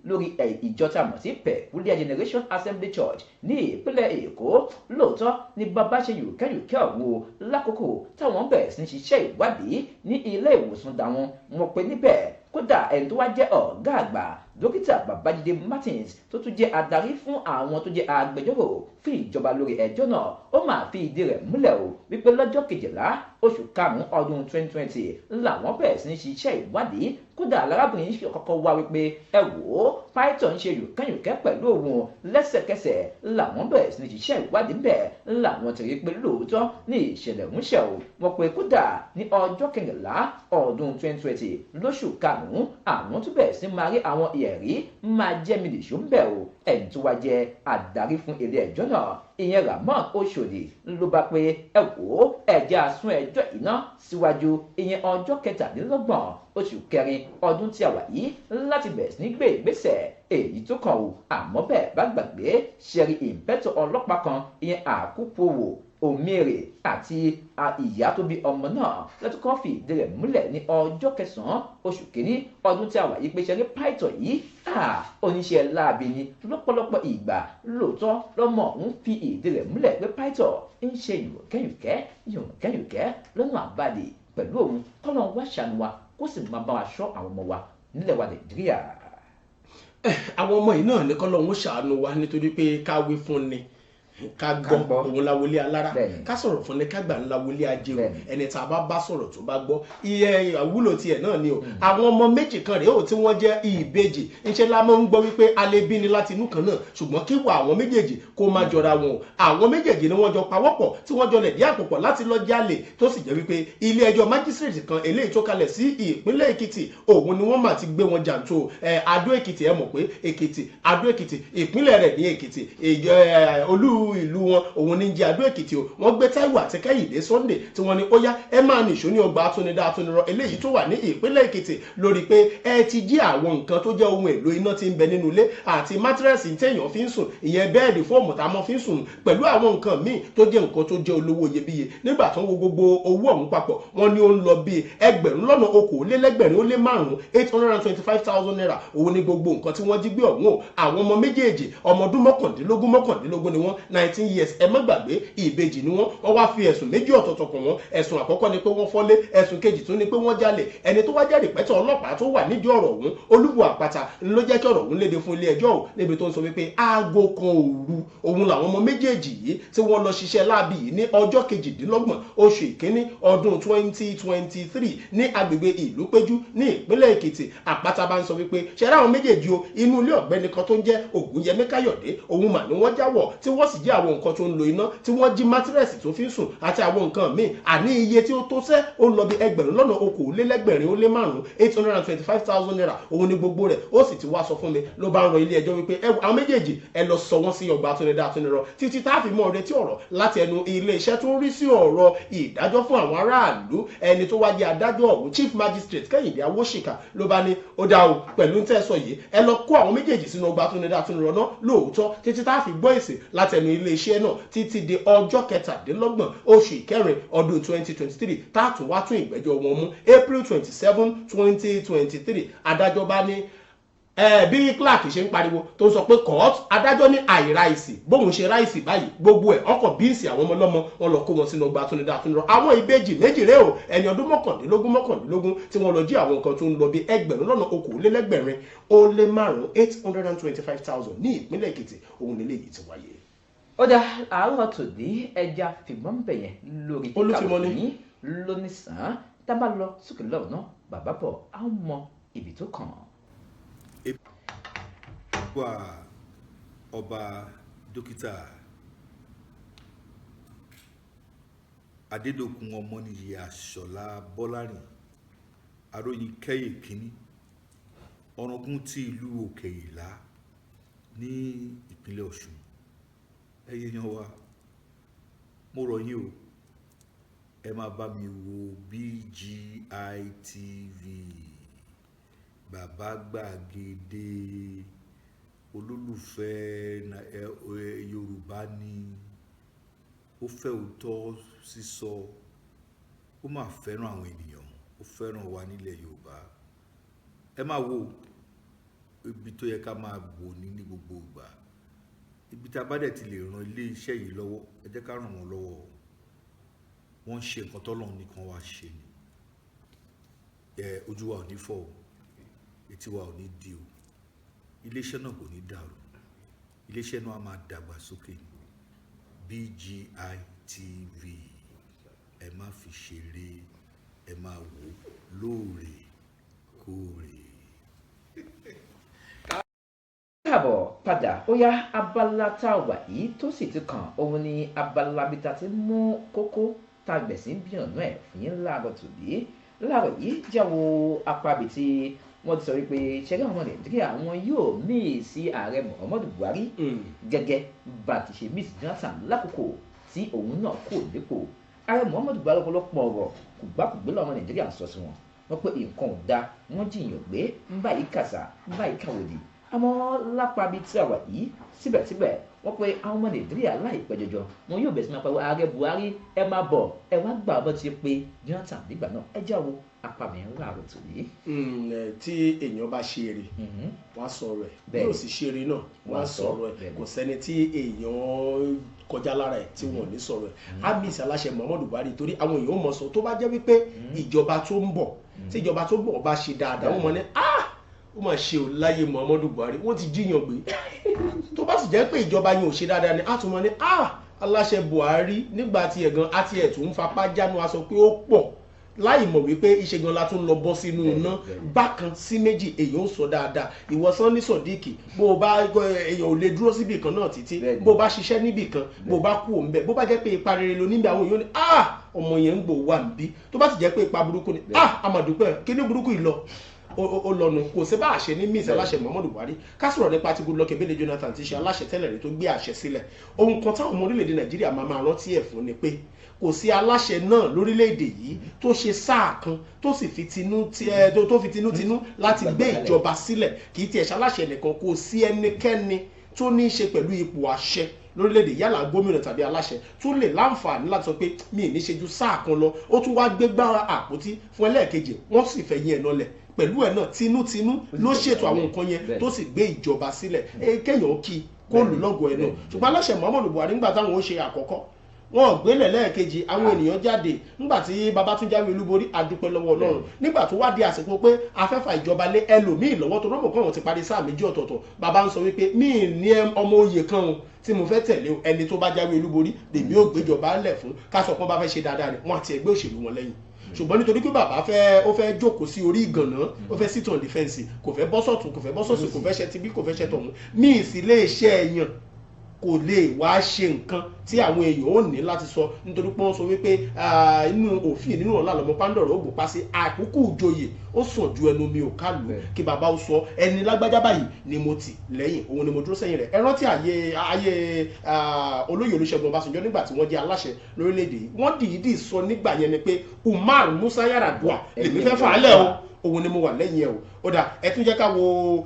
lórí ìjọ tá a mọ̀ sí Peculiar Generation Assembly Church ní ìpínlẹ̀ Èkó, lóòótọ́ ni bàbá ṣe yùkẹ́yùkẹ́ ọ̀hún o. Lákòókò táwọn bẹ̀rẹ̀ sí ní ṣiṣẹ́ ìwádìí ní ilé ìwòsàn dàwọn, wọn pe níbẹ̀ kódà ẹni tó wá jẹ́ ọ̀gá àgbà, dókítà Babájídé Martins, tó tún jẹ́ adarí fún àwọn tó jẹ́ agbẹjọ́rò fún ìjọba lórí ẹjọ́ náà, ó máa fi ìdí rẹ̀ múlẹ̀ o wípé lọ́jọ́ 12 oṣù karùn-ún ọdún 2020 làwọn bẹ̀rẹ̀ sí ní ṣiṣẹ́ ìwádìí. Kódà arábìnrin yìí kọ́kọ́ wá wípé ẹ wò ó, pásítọ̀ ń ṣe yùkẹ́yùkẹ́ pẹ̀lú òun. Lẹ́sẹ̀kẹsẹ̀ làwọn bẹ̀rẹ̀ sí ní ṣiṣẹ́ ìwádìí ńbẹ̀, làwọn ti rí pé lóòótọ́ ní ìṣẹ̀lẹ̀ ń ṣẹ̀ o. Wọ́n pe kódà ní ọjọ́ 14 ọdún 2020 lóṣù karùn-ún, àwọn tún bẹ̀rẹ̀ sí máa rí àwọn ẹ̀rí máa jẹ́ mi nìṣó ń bẹ̀ o. Ẹni tó wá jẹ́ adarí fún ilé ẹjọ́ náà, ìyẹn Ramon Oṣòdì, ló bá pé ẹ wò ó, ẹ̀jẹ̀ àsún ẹjọ́ iná síwájú, ìyẹn ọjọ́ 23 oṣù kẹrin ọdún tí a wà yìí, láti bẹ̀rẹ̀ sí ní gbé ìgbésẹ̀ èyí tó kàn o. Àmọ́ bẹ́ẹ̀ bá gbàgbé, ṣẹ̀rí ìǹpẹ́tọ̀ ọlọ́pàá kan, ìyẹn Àkúpọ̀wò. Omere àti ìyá tó bí ọmọ náà lọ́tún kan fìdí rẹ̀ múlẹ̀ ní ọjọ́ kẹsàn-án oṣù kínní ọdún tí a wà yìí pé ṣẹ́rí pàìtọ̀ yìí oníṣẹ́ láabi ni lọ́pọ̀lọpọ̀ ìgbà lóòótọ́ lọ́mọ òun fi ìdí rẹ̀ múlẹ̀ pé pàìtọ̀ ń ṣe yùnkẹ́yùnkẹ́ yùnkẹ́yùnkẹ́ lọ́nà àbàdì pẹ̀lú òun kọ́lọ́n wá ṣàánú wa kó sì máa bá wa ṣọ́ àwọn ọmọ wa nílẹ̀ wa Nàìjíríà. Àwọn ọmọ yìí náà ní kọ́lọ́n ó ṣàánú wa nítorí pé káwé fún ni ká gbọ́ òun lawolé alára, ká sọ̀rọ̀ fún ni ká gbà ń lawolé ajérò, ẹni tá a bá bá sọ̀rọ̀ tó bá gbọ́ iye àwúlò tiẹ̀ náà ni o. Àwọn ọmọ méjì kan rèé o tí wọ́n jẹ́ ìbejì, ńṣe la máa ń gbọ́ wípé alẹ́bí ni láti inú kan náà, ṣùgbọ́n kí wà àwọn méjèèjì kó má jọra wọn o. Àwọn méjèèjì ni wọ́n jọ pawọ́pọ̀ tí wọ́n jọ lẹ̀dí àpòpọ̀ láti lọ jalè, tó sì jẹ́ wípé ilé ẹjọ́ májísírèètì kan eléyìí tó kalẹ̀ sí ìpínlẹ̀ Èkìtì òun ni wọ́n mà ti gbé wọn jàǹtò. Adó Èkìtì, ẹ mọ̀ pé Èkìtì, Adó Èkìtì ìpínlẹ̀ rẹ̀ ní Èkìtì, olú ìlú wọn òun ní jẹ́ Adó Èkìtì o. Wọ́n gbé Táíwò àti Kẹ́hìndé Sunday tí wọ́n ní ó yá ẹ máa nìṣó ní ọgbà atúnidá atúnirọ eléyìí tó wà ní ìpínlẹ̀ Èkìtì lórí pé ẹ ti jí àwọn nǹkan tó jẹ́ ohun èlò iná tí ń bẹ nínú ilé àti mátírẹ́sì téèyàn fi ń sùn, ìyẹn bẹ́ẹ̀dì fóòmù tá a mọ́ fi ń sùn pẹ̀lú àwọn nǹkan míì tó jẹ́ nǹkan tó jẹ́ olówó iyebíye. Nígbà tó ń wo gbogbo owó ọ̀hún papọ̀ wọ́n ní ó ń lọ bíi 2,205,000 825,000 naira òun ní gbogbo nǹkan tí wọ́n jí gbé ọ̀hún o. Àwọn ọmọ méjèèjì ọmọ ọdún mọ́kàndínlógún ni wọ́n, 19 years, ẹ má gbàgbé ìbejì ni wọ́n. Wọ́n wá fi ẹ̀sùn méjì ọ̀tọ̀ọ̀tọ̀ kàn wọ́n. Ẹ̀sùn àkọ́kọ́ ni pé wọ́n fọ́lé, ẹ̀sùn kejì tún ni pé wọ́n jalè. Ẹni tó wá jẹ́rìí pẹ́tọ́ ọlọ́pàá tó wà nídìí ọ̀rọ̀ ọ̀hún, Olúwo Àpáta, ló jẹ́ kí ọ̀rọ̀ ọ̀hún léde fún ilé ẹjọ́ ò níbi tó ń sọ wípé aago kan òru òun làwọn ọmọ méjèèjì yìí tí wọ́n lọ ṣiṣẹ́ láabi yìí ní ọjọ́ kejìdínlọ́gbọ̀n oṣù ìkíní ọdún 2023 ní agbègbè ìlú Péjú ní ìpínlẹ̀ Èkìtì. Àpáta bá ń sọ wípé ṣẹlẹ̀ àwọn méjèèjì o, inú ilé ọ̀gbẹ́ni kan tó ń jẹ́ Ògúnyẹmí Káyọ̀dé òun mà ní wọ́n jáwọ̀ tí wọ́n sì jí àwọn nǹkan tó ń lo iná, tí wọ́n jí mátírẹ́sì tó fi ń sùn àti àwọn nǹkan míì, àní iye tí ó tó sẹ́ ó lọ bí 2,205,000 825,000 naira òun ni gbogbo rẹ̀. Ó sì ti wá sọ fún mi ló bá ń rọ ilé ẹjọ́ wípé ẹ àwọn méjèèjì ẹ lọ sọ wọ́n sí ọgbà atúnidá atúnirọ títí tá a fi mọ́ retí ọ̀rọ̀ láti ẹnu ilé iṣẹ́ tó ń rí sí ọ̀rọ̀ ìdájọ́ fún àwọn aráàlú. Ẹni tó wá jẹ́ adájọ́ ọ̀hún, Chief Magistrate Kẹ́hìndé Awóṣìkà, ló bá ní ó dá o pẹ̀lú tẹ́ sọ yìí ẹ lọ kó àwọn méjèèjì sínú ọgbà atúnidá atúnirọ náà lóòótọ́ títí tá a fi gbọ́ èsì láti ẹnu ilé iṣẹ́ náà títí di ọjọ́ kẹtàdínlọ́gbọ̀n oṣù ìkẹrin ọdún 2023 tá a tún wá tún ìgbẹ́jọ́ wọn mú April 27, 2023. Adájọ́ bá ní bí Clark ṣe ń pariwo tó ń sọ pé court, adájọ́ ní àìráìsì bóun ṣe ráìsì báyìí gbogbo ẹ̀ ọkọ̀ bíìsì àwọn ọmọ ọlọ́mọ wọn lọ kó wọn sínú ọgbà atúnidá atúnirọ. Àwọn ìbejì méjì rèé o, ẹni ọdún mọ́kàndínlógún tí wọ́n lọ jí àwọn nǹkan tó ń lọ bí 2,225,000 825,000 ní ìpínlẹ̀ Èkìtì òun nílé yìí ti wáyé. Ó dá àárọ̀ tòní ẹja fìmọ́ ń bẹ̀yẹn lórí Olúfimọ́ ní lónìsàn tá a bá lọ sókè lọ́wọ́ náà bàbá bọ̀ á mọ ibi tó kàn. Wà ọba dókítà Adédòkun Ọmọnìyí Àṣọlá Bọ́lárìn Aróyin Kẹ́yè kínní, ọ̀ràngún ti ìlú Òkè Ìlá ní ìpínlẹ̀ Ọ̀ṣun. Ẹ̀yin èèyàn wa, mo rọ̀ yín o, ẹ máa bá mi wo BGI TV, Bàbá Gbàgede, olólùfẹ́ Yorùbá ni, ó fẹ́ òótọ́ sísọ, ó máa fẹ́ràn àwọn ènìyàn, ó fẹ́ràn wa nílẹ̀ Yorùbá. Ẹ máa wo ibi tó yẹ ká máa wò ní gbogbo ìgbà. Ibi tá a bá dẹ̀ ti lè ran ilé iṣẹ́ yìí lọ́wọ́, ẹ jẹ́ ká ràn wọ́n lọ́wọ́. Wọ́n ń ṣe nǹkan tọ́lọ́run nìkan wá ṣe ni. Ojú wa ò ní fọ́ o, etí wa ò ní di o, iléeṣẹ́ náà kò ní dàrú, iléeṣẹ́ náà á máa dàgbà sókè. BGI TV, ẹ má fi ṣeré, ẹ máa wò lóòrèkóòrè. Káàbọ̀ padà. Ó yá, abala tá a wà yìí tó sì ti kàn òun ni abala bí ta ti mú kókó tá a gbẹ̀sí bí ọ̀nà ẹ̀ fún yín láàárọ̀ tòní. Láàárọ̀ yìí jáwọ́ apá ibi tí wọ́n ti sọ wípé ṣẹ́gẹ́ àwọn Nàìjíríà wọn yóò míì sí ààrẹ Muhammadu Buhari gẹ́gẹ́ bá ti ṣe míì sí Jonathan lákòókò tí òun náà kò dépò. Ààrẹ Muhammadu Buhari ọ̀pọ̀lọpọ̀ ọ̀rọ̀ kùgbàkùgbé làwọn Nàìjíríà ń sọ sí wọn, wọ́n pé nǹkan ò dáa, wọ́n jiyàn gbé ń báyìí kàṣà ń báyìí kàwòdì. Àmọ́ lápá bíi tí a wà yìí síbẹ̀síbẹ̀ Wọ́n pe àwọn ọmọ Nàìjíríà láìpẹ́ jọjọ wọn yóò bẹ̀rẹ̀ sí máa pariwo ààrẹ Buhari, ẹ máa bọ̀, ẹ wá gbà bọ́ ti pé Jonathan nígbà náà. Ẹ jáwọ́ apàmì ńlá àrò tòní. Tí èèyàn bá ṣe eré, wọ́n á sọ̀rọ̀ ẹ̀. Bí ó sì ṣe eré náà, wọ́n á sọ̀rọ̀ ẹ̀. Kò sẹ́ni tí èèyàn kọjá lára ẹ̀ tí wọ́n ò ní sọ̀rọ̀ ẹ̀. Á miss aláṣẹ Muhammadu Buhari, torí àwọn èèyàn mọ̀ sọ tó bá jẹ́ wípé ìjọba tó ń bọ̀, tí ìjọba tó ń bọ̀ bá ṣe dáadáa, wọ́n mọ̀ ní ó mà ṣe ò láyé Muhammadu Buhari, wọ́n ti jíyàn gbé. Tó bá sì jẹ́ pé ìjọba yẹn ò ṣe dáadáa ni, á tún mọ̀ ní aláṣẹ Buhari nígbà tí ẹ̀ gan àti ẹ̀ tún ń fapá jánu, a sọ pé ó pọ̀ láì mọ̀ wípé iṣẹ́ gan la tún lọ bọ́ sínú iná bákan sí méjì. Èèyàn ń sọ dáadáa, ìwọ Sanni Sodiq, bó o bá èèyàn ò lè dúró síbì kan náà títí. Bó o bá ṣiṣẹ́ níbì kan, bó o bá kú òun bẹ́ẹ̀, bó bá jẹ́ pé ipa rere ló níbi, àwọn èèyàn ní ọmọ yẹn ń gbò wà níbí. Tó bá sì jẹ́ pé ipa burúkú ni, àmàdúpẹ́ kí ní burúkú yìí lọ ó lọ́nu. Kò sí bá àṣẹ ní miss aláṣẹ Muhammadu Buhari. Ká sọ̀rọ̀ nípa ti Goodluck Ebele Jonathan, ti ṣe aláṣẹ tẹ́lẹ̀ rí tó gbé àṣẹ sílẹ̀. Ohun kan táwọn ọmọ orílẹ̀-èdè Nàìjíríà máa máa rántí ẹ̀ fún ni pé kò sí aláṣẹ náà lórílẹ̀-èdè yìí tó ṣe sáà kan tó sì fi tinú tó fi tinútinú láti gbé ìjọba sílẹ̀. Kì í tiẹ̀ ṣaláṣẹ nìkan, kò sí ẹnikẹ́ni tó ní í ṣe pẹ̀lú ipò àṣẹ lórílẹ̀‐èdè, yálà gómìnà tàbí aláṣẹ, tó lè láǹfààní láti sọ pé mi ì ní ṣe ju sáà kan lọ. Ó tún wá gbégbá àpótí fún ẹlẹ́ẹ̀kejì, wọ́n sì fẹ́ yín ẹ̀ nọlẹ̀ pẹ̀lú ẹ̀ náà. Tinútinú ló ṣètò àwọn nǹkan yẹn tó sì gbé ìjọba sílẹ̀. Kéèyàn kí kó lù lọ́gọ̀ọ́ ẹ̀ náà. Ṣùgbọ́n aláṣẹ Muhammadu Buhari, nígbà táwọn ó ṣe àkọ́kọ́, wọn ò gbélé lẹ́ẹ̀kejì, àwọn ènìyàn jáde. Nígbà tí Babátún jáwé olúborí, adúpẹ́ lọ́wọ́ Ọlọ́run. Nígbà tó wá di àsìkò pé afẹ́fà ìjọba lé ẹlòmíì lọ́wọ́, tó rọ́mọ̀ kọ́ wọn ti parí sáà méjì ọ̀tọ̀ọ̀tọ̀, bàbá ń sọ wípé mí ní ọmọ oyè kan o tí mo fẹ́ tẹ̀lé o, ẹni tó bá jáwé olúborí lèmi ò gbéjọba lẹ̀ fún. Ká sọ pé wọ́n bá fẹ́ ṣe dáadáa ni wọ́n àti ẹgbẹ́ òṣèlú wọn lẹ́yìn. Ṣùgbọ́n nítorí pé bàbá fẹ́, ó fẹ́ jókòó sí orí ìgànná, ó fẹ́ sit on the fence, kò fẹ́ bọ́ sọ̀tún, kò fẹ́ bọ́ sọ̀sì, kò fẹ́ ṣe tibí, kò fẹ́ ṣe tọ̀hún, míì sì lè ṣe ẹ̀yàn, kò lè wá ṣe nǹkan tí àwọn èèyàn ò ní láti sọ, nítorí pé wọ́n sọ wípé inú òfin nínú ọ̀la lọ́mọ pàǹdọ̀rọ̀ ògùn pa sí àkókò ìjòyè, ó sàn ju ẹnu mi ò kálù kí bàbá ó sọ ẹni lágbájá báyìí ni mo tì lẹ́yìn, òun ni mo dúró sẹ́yìn rẹ̀. Ẹ rántí ayé olóyè Olúṣẹ́gun Ọbásanjọ́, nígbà tí wọ́n jẹ́ aláṣẹ lórílẹ̀‐èdè yìí, wọ́n dìídì sọ nígbà yẹn ni pé Umar Musa Yar'Adua lèmi fẹ́ fà á lẹ̀ o, òun ni mo wà lẹ́yìn ẹ̀ o. Ó dà, ẹ tún jẹ́ ká wo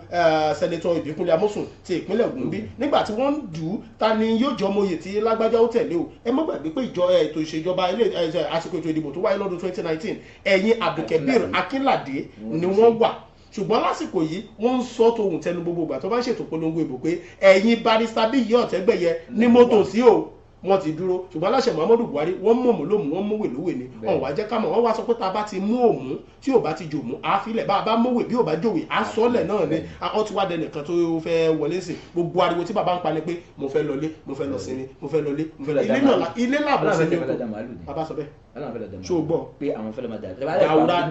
Senator Ìbíkúnlé Amósùn ti ìpínlẹ̀ Ògùn bí, nígbà tí wọ́n ń dù ú ta ni yóò jọ ọmọye tí lágbájá ó tẹ̀lé o. Ẹ má gbàgbé pé ìjọ ètò ìṣèjọba ilé àsìkò ètò ìdìbò tó wáyé lọ́dún 2019, ẹ̀yìn Abdulkabir Akínládé ni wọ́n wà. Ṣùgbọ́n lásìkò yìí, wọ́n ń sọ tòun tẹnu gbogbo ìgbà tó bá ń ṣètò polongo ìbò pé ẹ̀yìn Barrister Bíyì Ọ̀tẹ́gbẹ̀yẹ ní mọ́tò sí o, wọ́n ti dúró. Ṣùgbọ́n aláṣẹ Muhammadu Buhari, wọ́n mú òmù lómù, wọ́n múwè lówè ni. Ọ̀hún wá jẹ́ ká mọ̀. Wọ́n wá sọ pé tá a bá ti mú òmù tí ò bá ti jòmù, á filẹ̀. Bá a bá mọ̀wé bí ò bá jòwè, á sọ́lẹ̀ náà ni. Wọ́n ti wá dẹnìkan tó fẹ́ wọlé sí. Gbogbo ariwo tí bàbá ń pa ni pé mo fẹ́ lọlé, mo fẹ́ lọ sinmi, mo fẹ́ lọlé, mo fẹ́ lọ ilé náà, ilé làbọ̀ sinmi. Bàbá sọ bẹ́ẹ̀, ṣó o gbọ́? Pé àwọn fẹ́ lọ máa dà.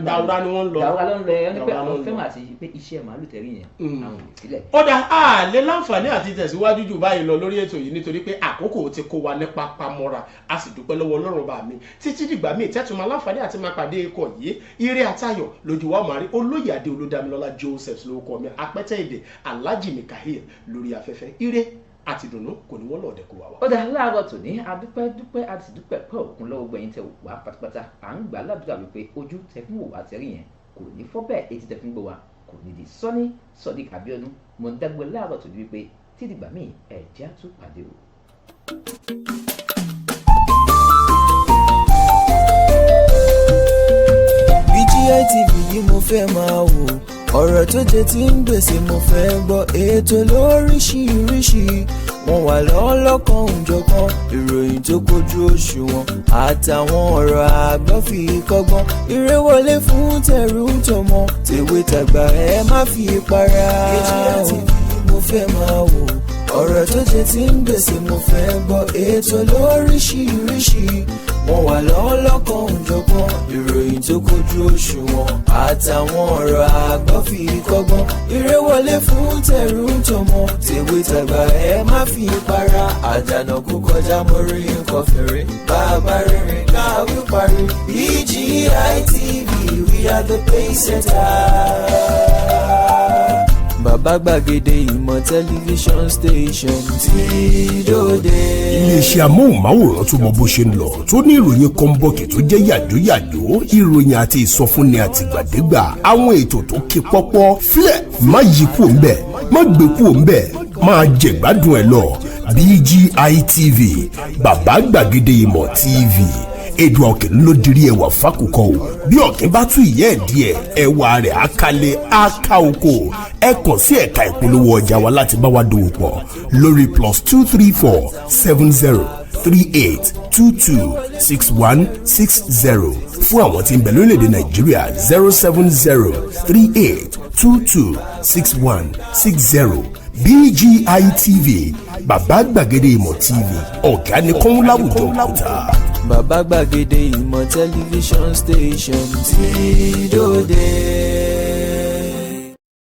Dàwúrà ni wọ́n ń lọ. Dàwúrà ló ń lọ. Ẹ ní pé àwọn fẹ́ máa ti pé iṣẹ́ màálù tẹ̀rí yẹn, àwọn ò sílẹ̀. Ó dá a lè láǹfààní àti tẹ̀síwájú jù báyìí lọ lórí ètò yìí, nítorí pé àkókò ti kó wa nípa pamọ́ra. A sì dúpẹ́ lọ́wọ́ Ọlọ́run bá mi. Títí dìgbà míì tẹ́tù máa láǹfààní àti máa pàdé ikọ̀ yìí, ire àtayọ̀ lójú wa máa rí. Olóyè Adé Olúdámilọ́lá Joseph lórúkọ mi, apẹ́tẹ́ èdè Alhaji Mikael lórí afẹ́fẹ́. Ire àti ìdùnnú kò ní wọ́n lọ́ọ̀dẹ̀ kó wa wá. Ó dá láàárọ̀ tòní, adúpẹ́ dúpẹ́ àti dúpẹ́ pẹ́ òkun lọ́wọ́ gbẹ̀yìn tẹ wá pátápátá. À ń gbà ládùúgbà wípé ojú tẹ fún wò wá tẹ́rí yẹn kò ní fọ́ bẹ́ẹ̀, etí tẹ fún gbọ́ wa kò ní di. Sọ́ní Sodiq Abiodun mo ń dágbé láàárọ̀ tòní wípé títí gbà míì, ẹ̀jẹ̀ á tún pàdé o. BGI TV yìí mo fẹ́ máa wò, ọ̀rọ̀ tó jẹ ti ń gbèsè mo fẹ́ gbọ́, ètò lóríṣiríṣi, wọ́n wà lọ́lọ́kan òjọ̀kan, ìròyìn tó kojú òṣùwọ̀n àtàwọn ọ̀rọ̀ àgbọ́ fi kọ́gbọ́n. Eré wọlé fún tẹ̀rù tọmọ, tèwe tàgbà, ẹ má fi para. BGI TV mo fẹ́ máa wò, ọ̀rọ̀ tó jẹ ti ń gbèsè mo fẹ́ gbọ́, ètò lóríṣiríṣi, wọ́n wà lọ́lọ́kan òjọ̀kan, ìròyìn tó kojú òṣùwọ̀n àtàwọn ọ̀rọ̀ àgbọ́ fi kọ́gbọ́n. Eré wọlé fún tẹ̀rù tọmọ, tèwe tàgbà, ẹ má fi para. Àdànà kú kọjá mórí nǹkan fèrè, bàbá rere káwí parí. BGI TV, we are the pace setter. Bàbá gbàgede ìmọ̀ tẹlifíṣọ̀n station tí dòde. Iléeṣẹ́ amóhùnmáwòrán tó mọ bó ṣe ń lọ, tó ní ìròyìn kọ́ńbọ̀kì tó jẹ́ yàjóyàjó, ìròyìn àti ìsọfúnni àtìgbàdégbà, àwọn ètò tó ké pọ́pọ́, fílẹ̀ má yí kúò ńbẹ̀. Má gbé kúò ńbẹ̀, máa jẹ̀gbádùn ẹ̀ lọ. BGI TV, bàbá gbàgede ìmọ̀ TV, èdè ọ̀kìn ló dirí ẹwà fákùkọ o. Bí ọ̀kìn bá tún ìyẹ́ ẹ̀ díẹ̀, ẹwà rẹ̀ á kálẹ̀, á ká oko. Ẹ kàn sí ẹ̀ka ìpolówó ọjà wa láti bá wa dòwò pọ̀ lórí +234 70 38 22 61 60. Fún àwọn tí ń bẹ lórílẹ̀‐èdè Nàìjíríà, 07038226160. BGI TV, bàbá gbàgede ìmọ̀ TV, ọ̀gá ni kọ́ń láwùjọ òkúta. Bàbá gbàgede ìmọ̀ tẹlifíṣọ̀n station tí dòde.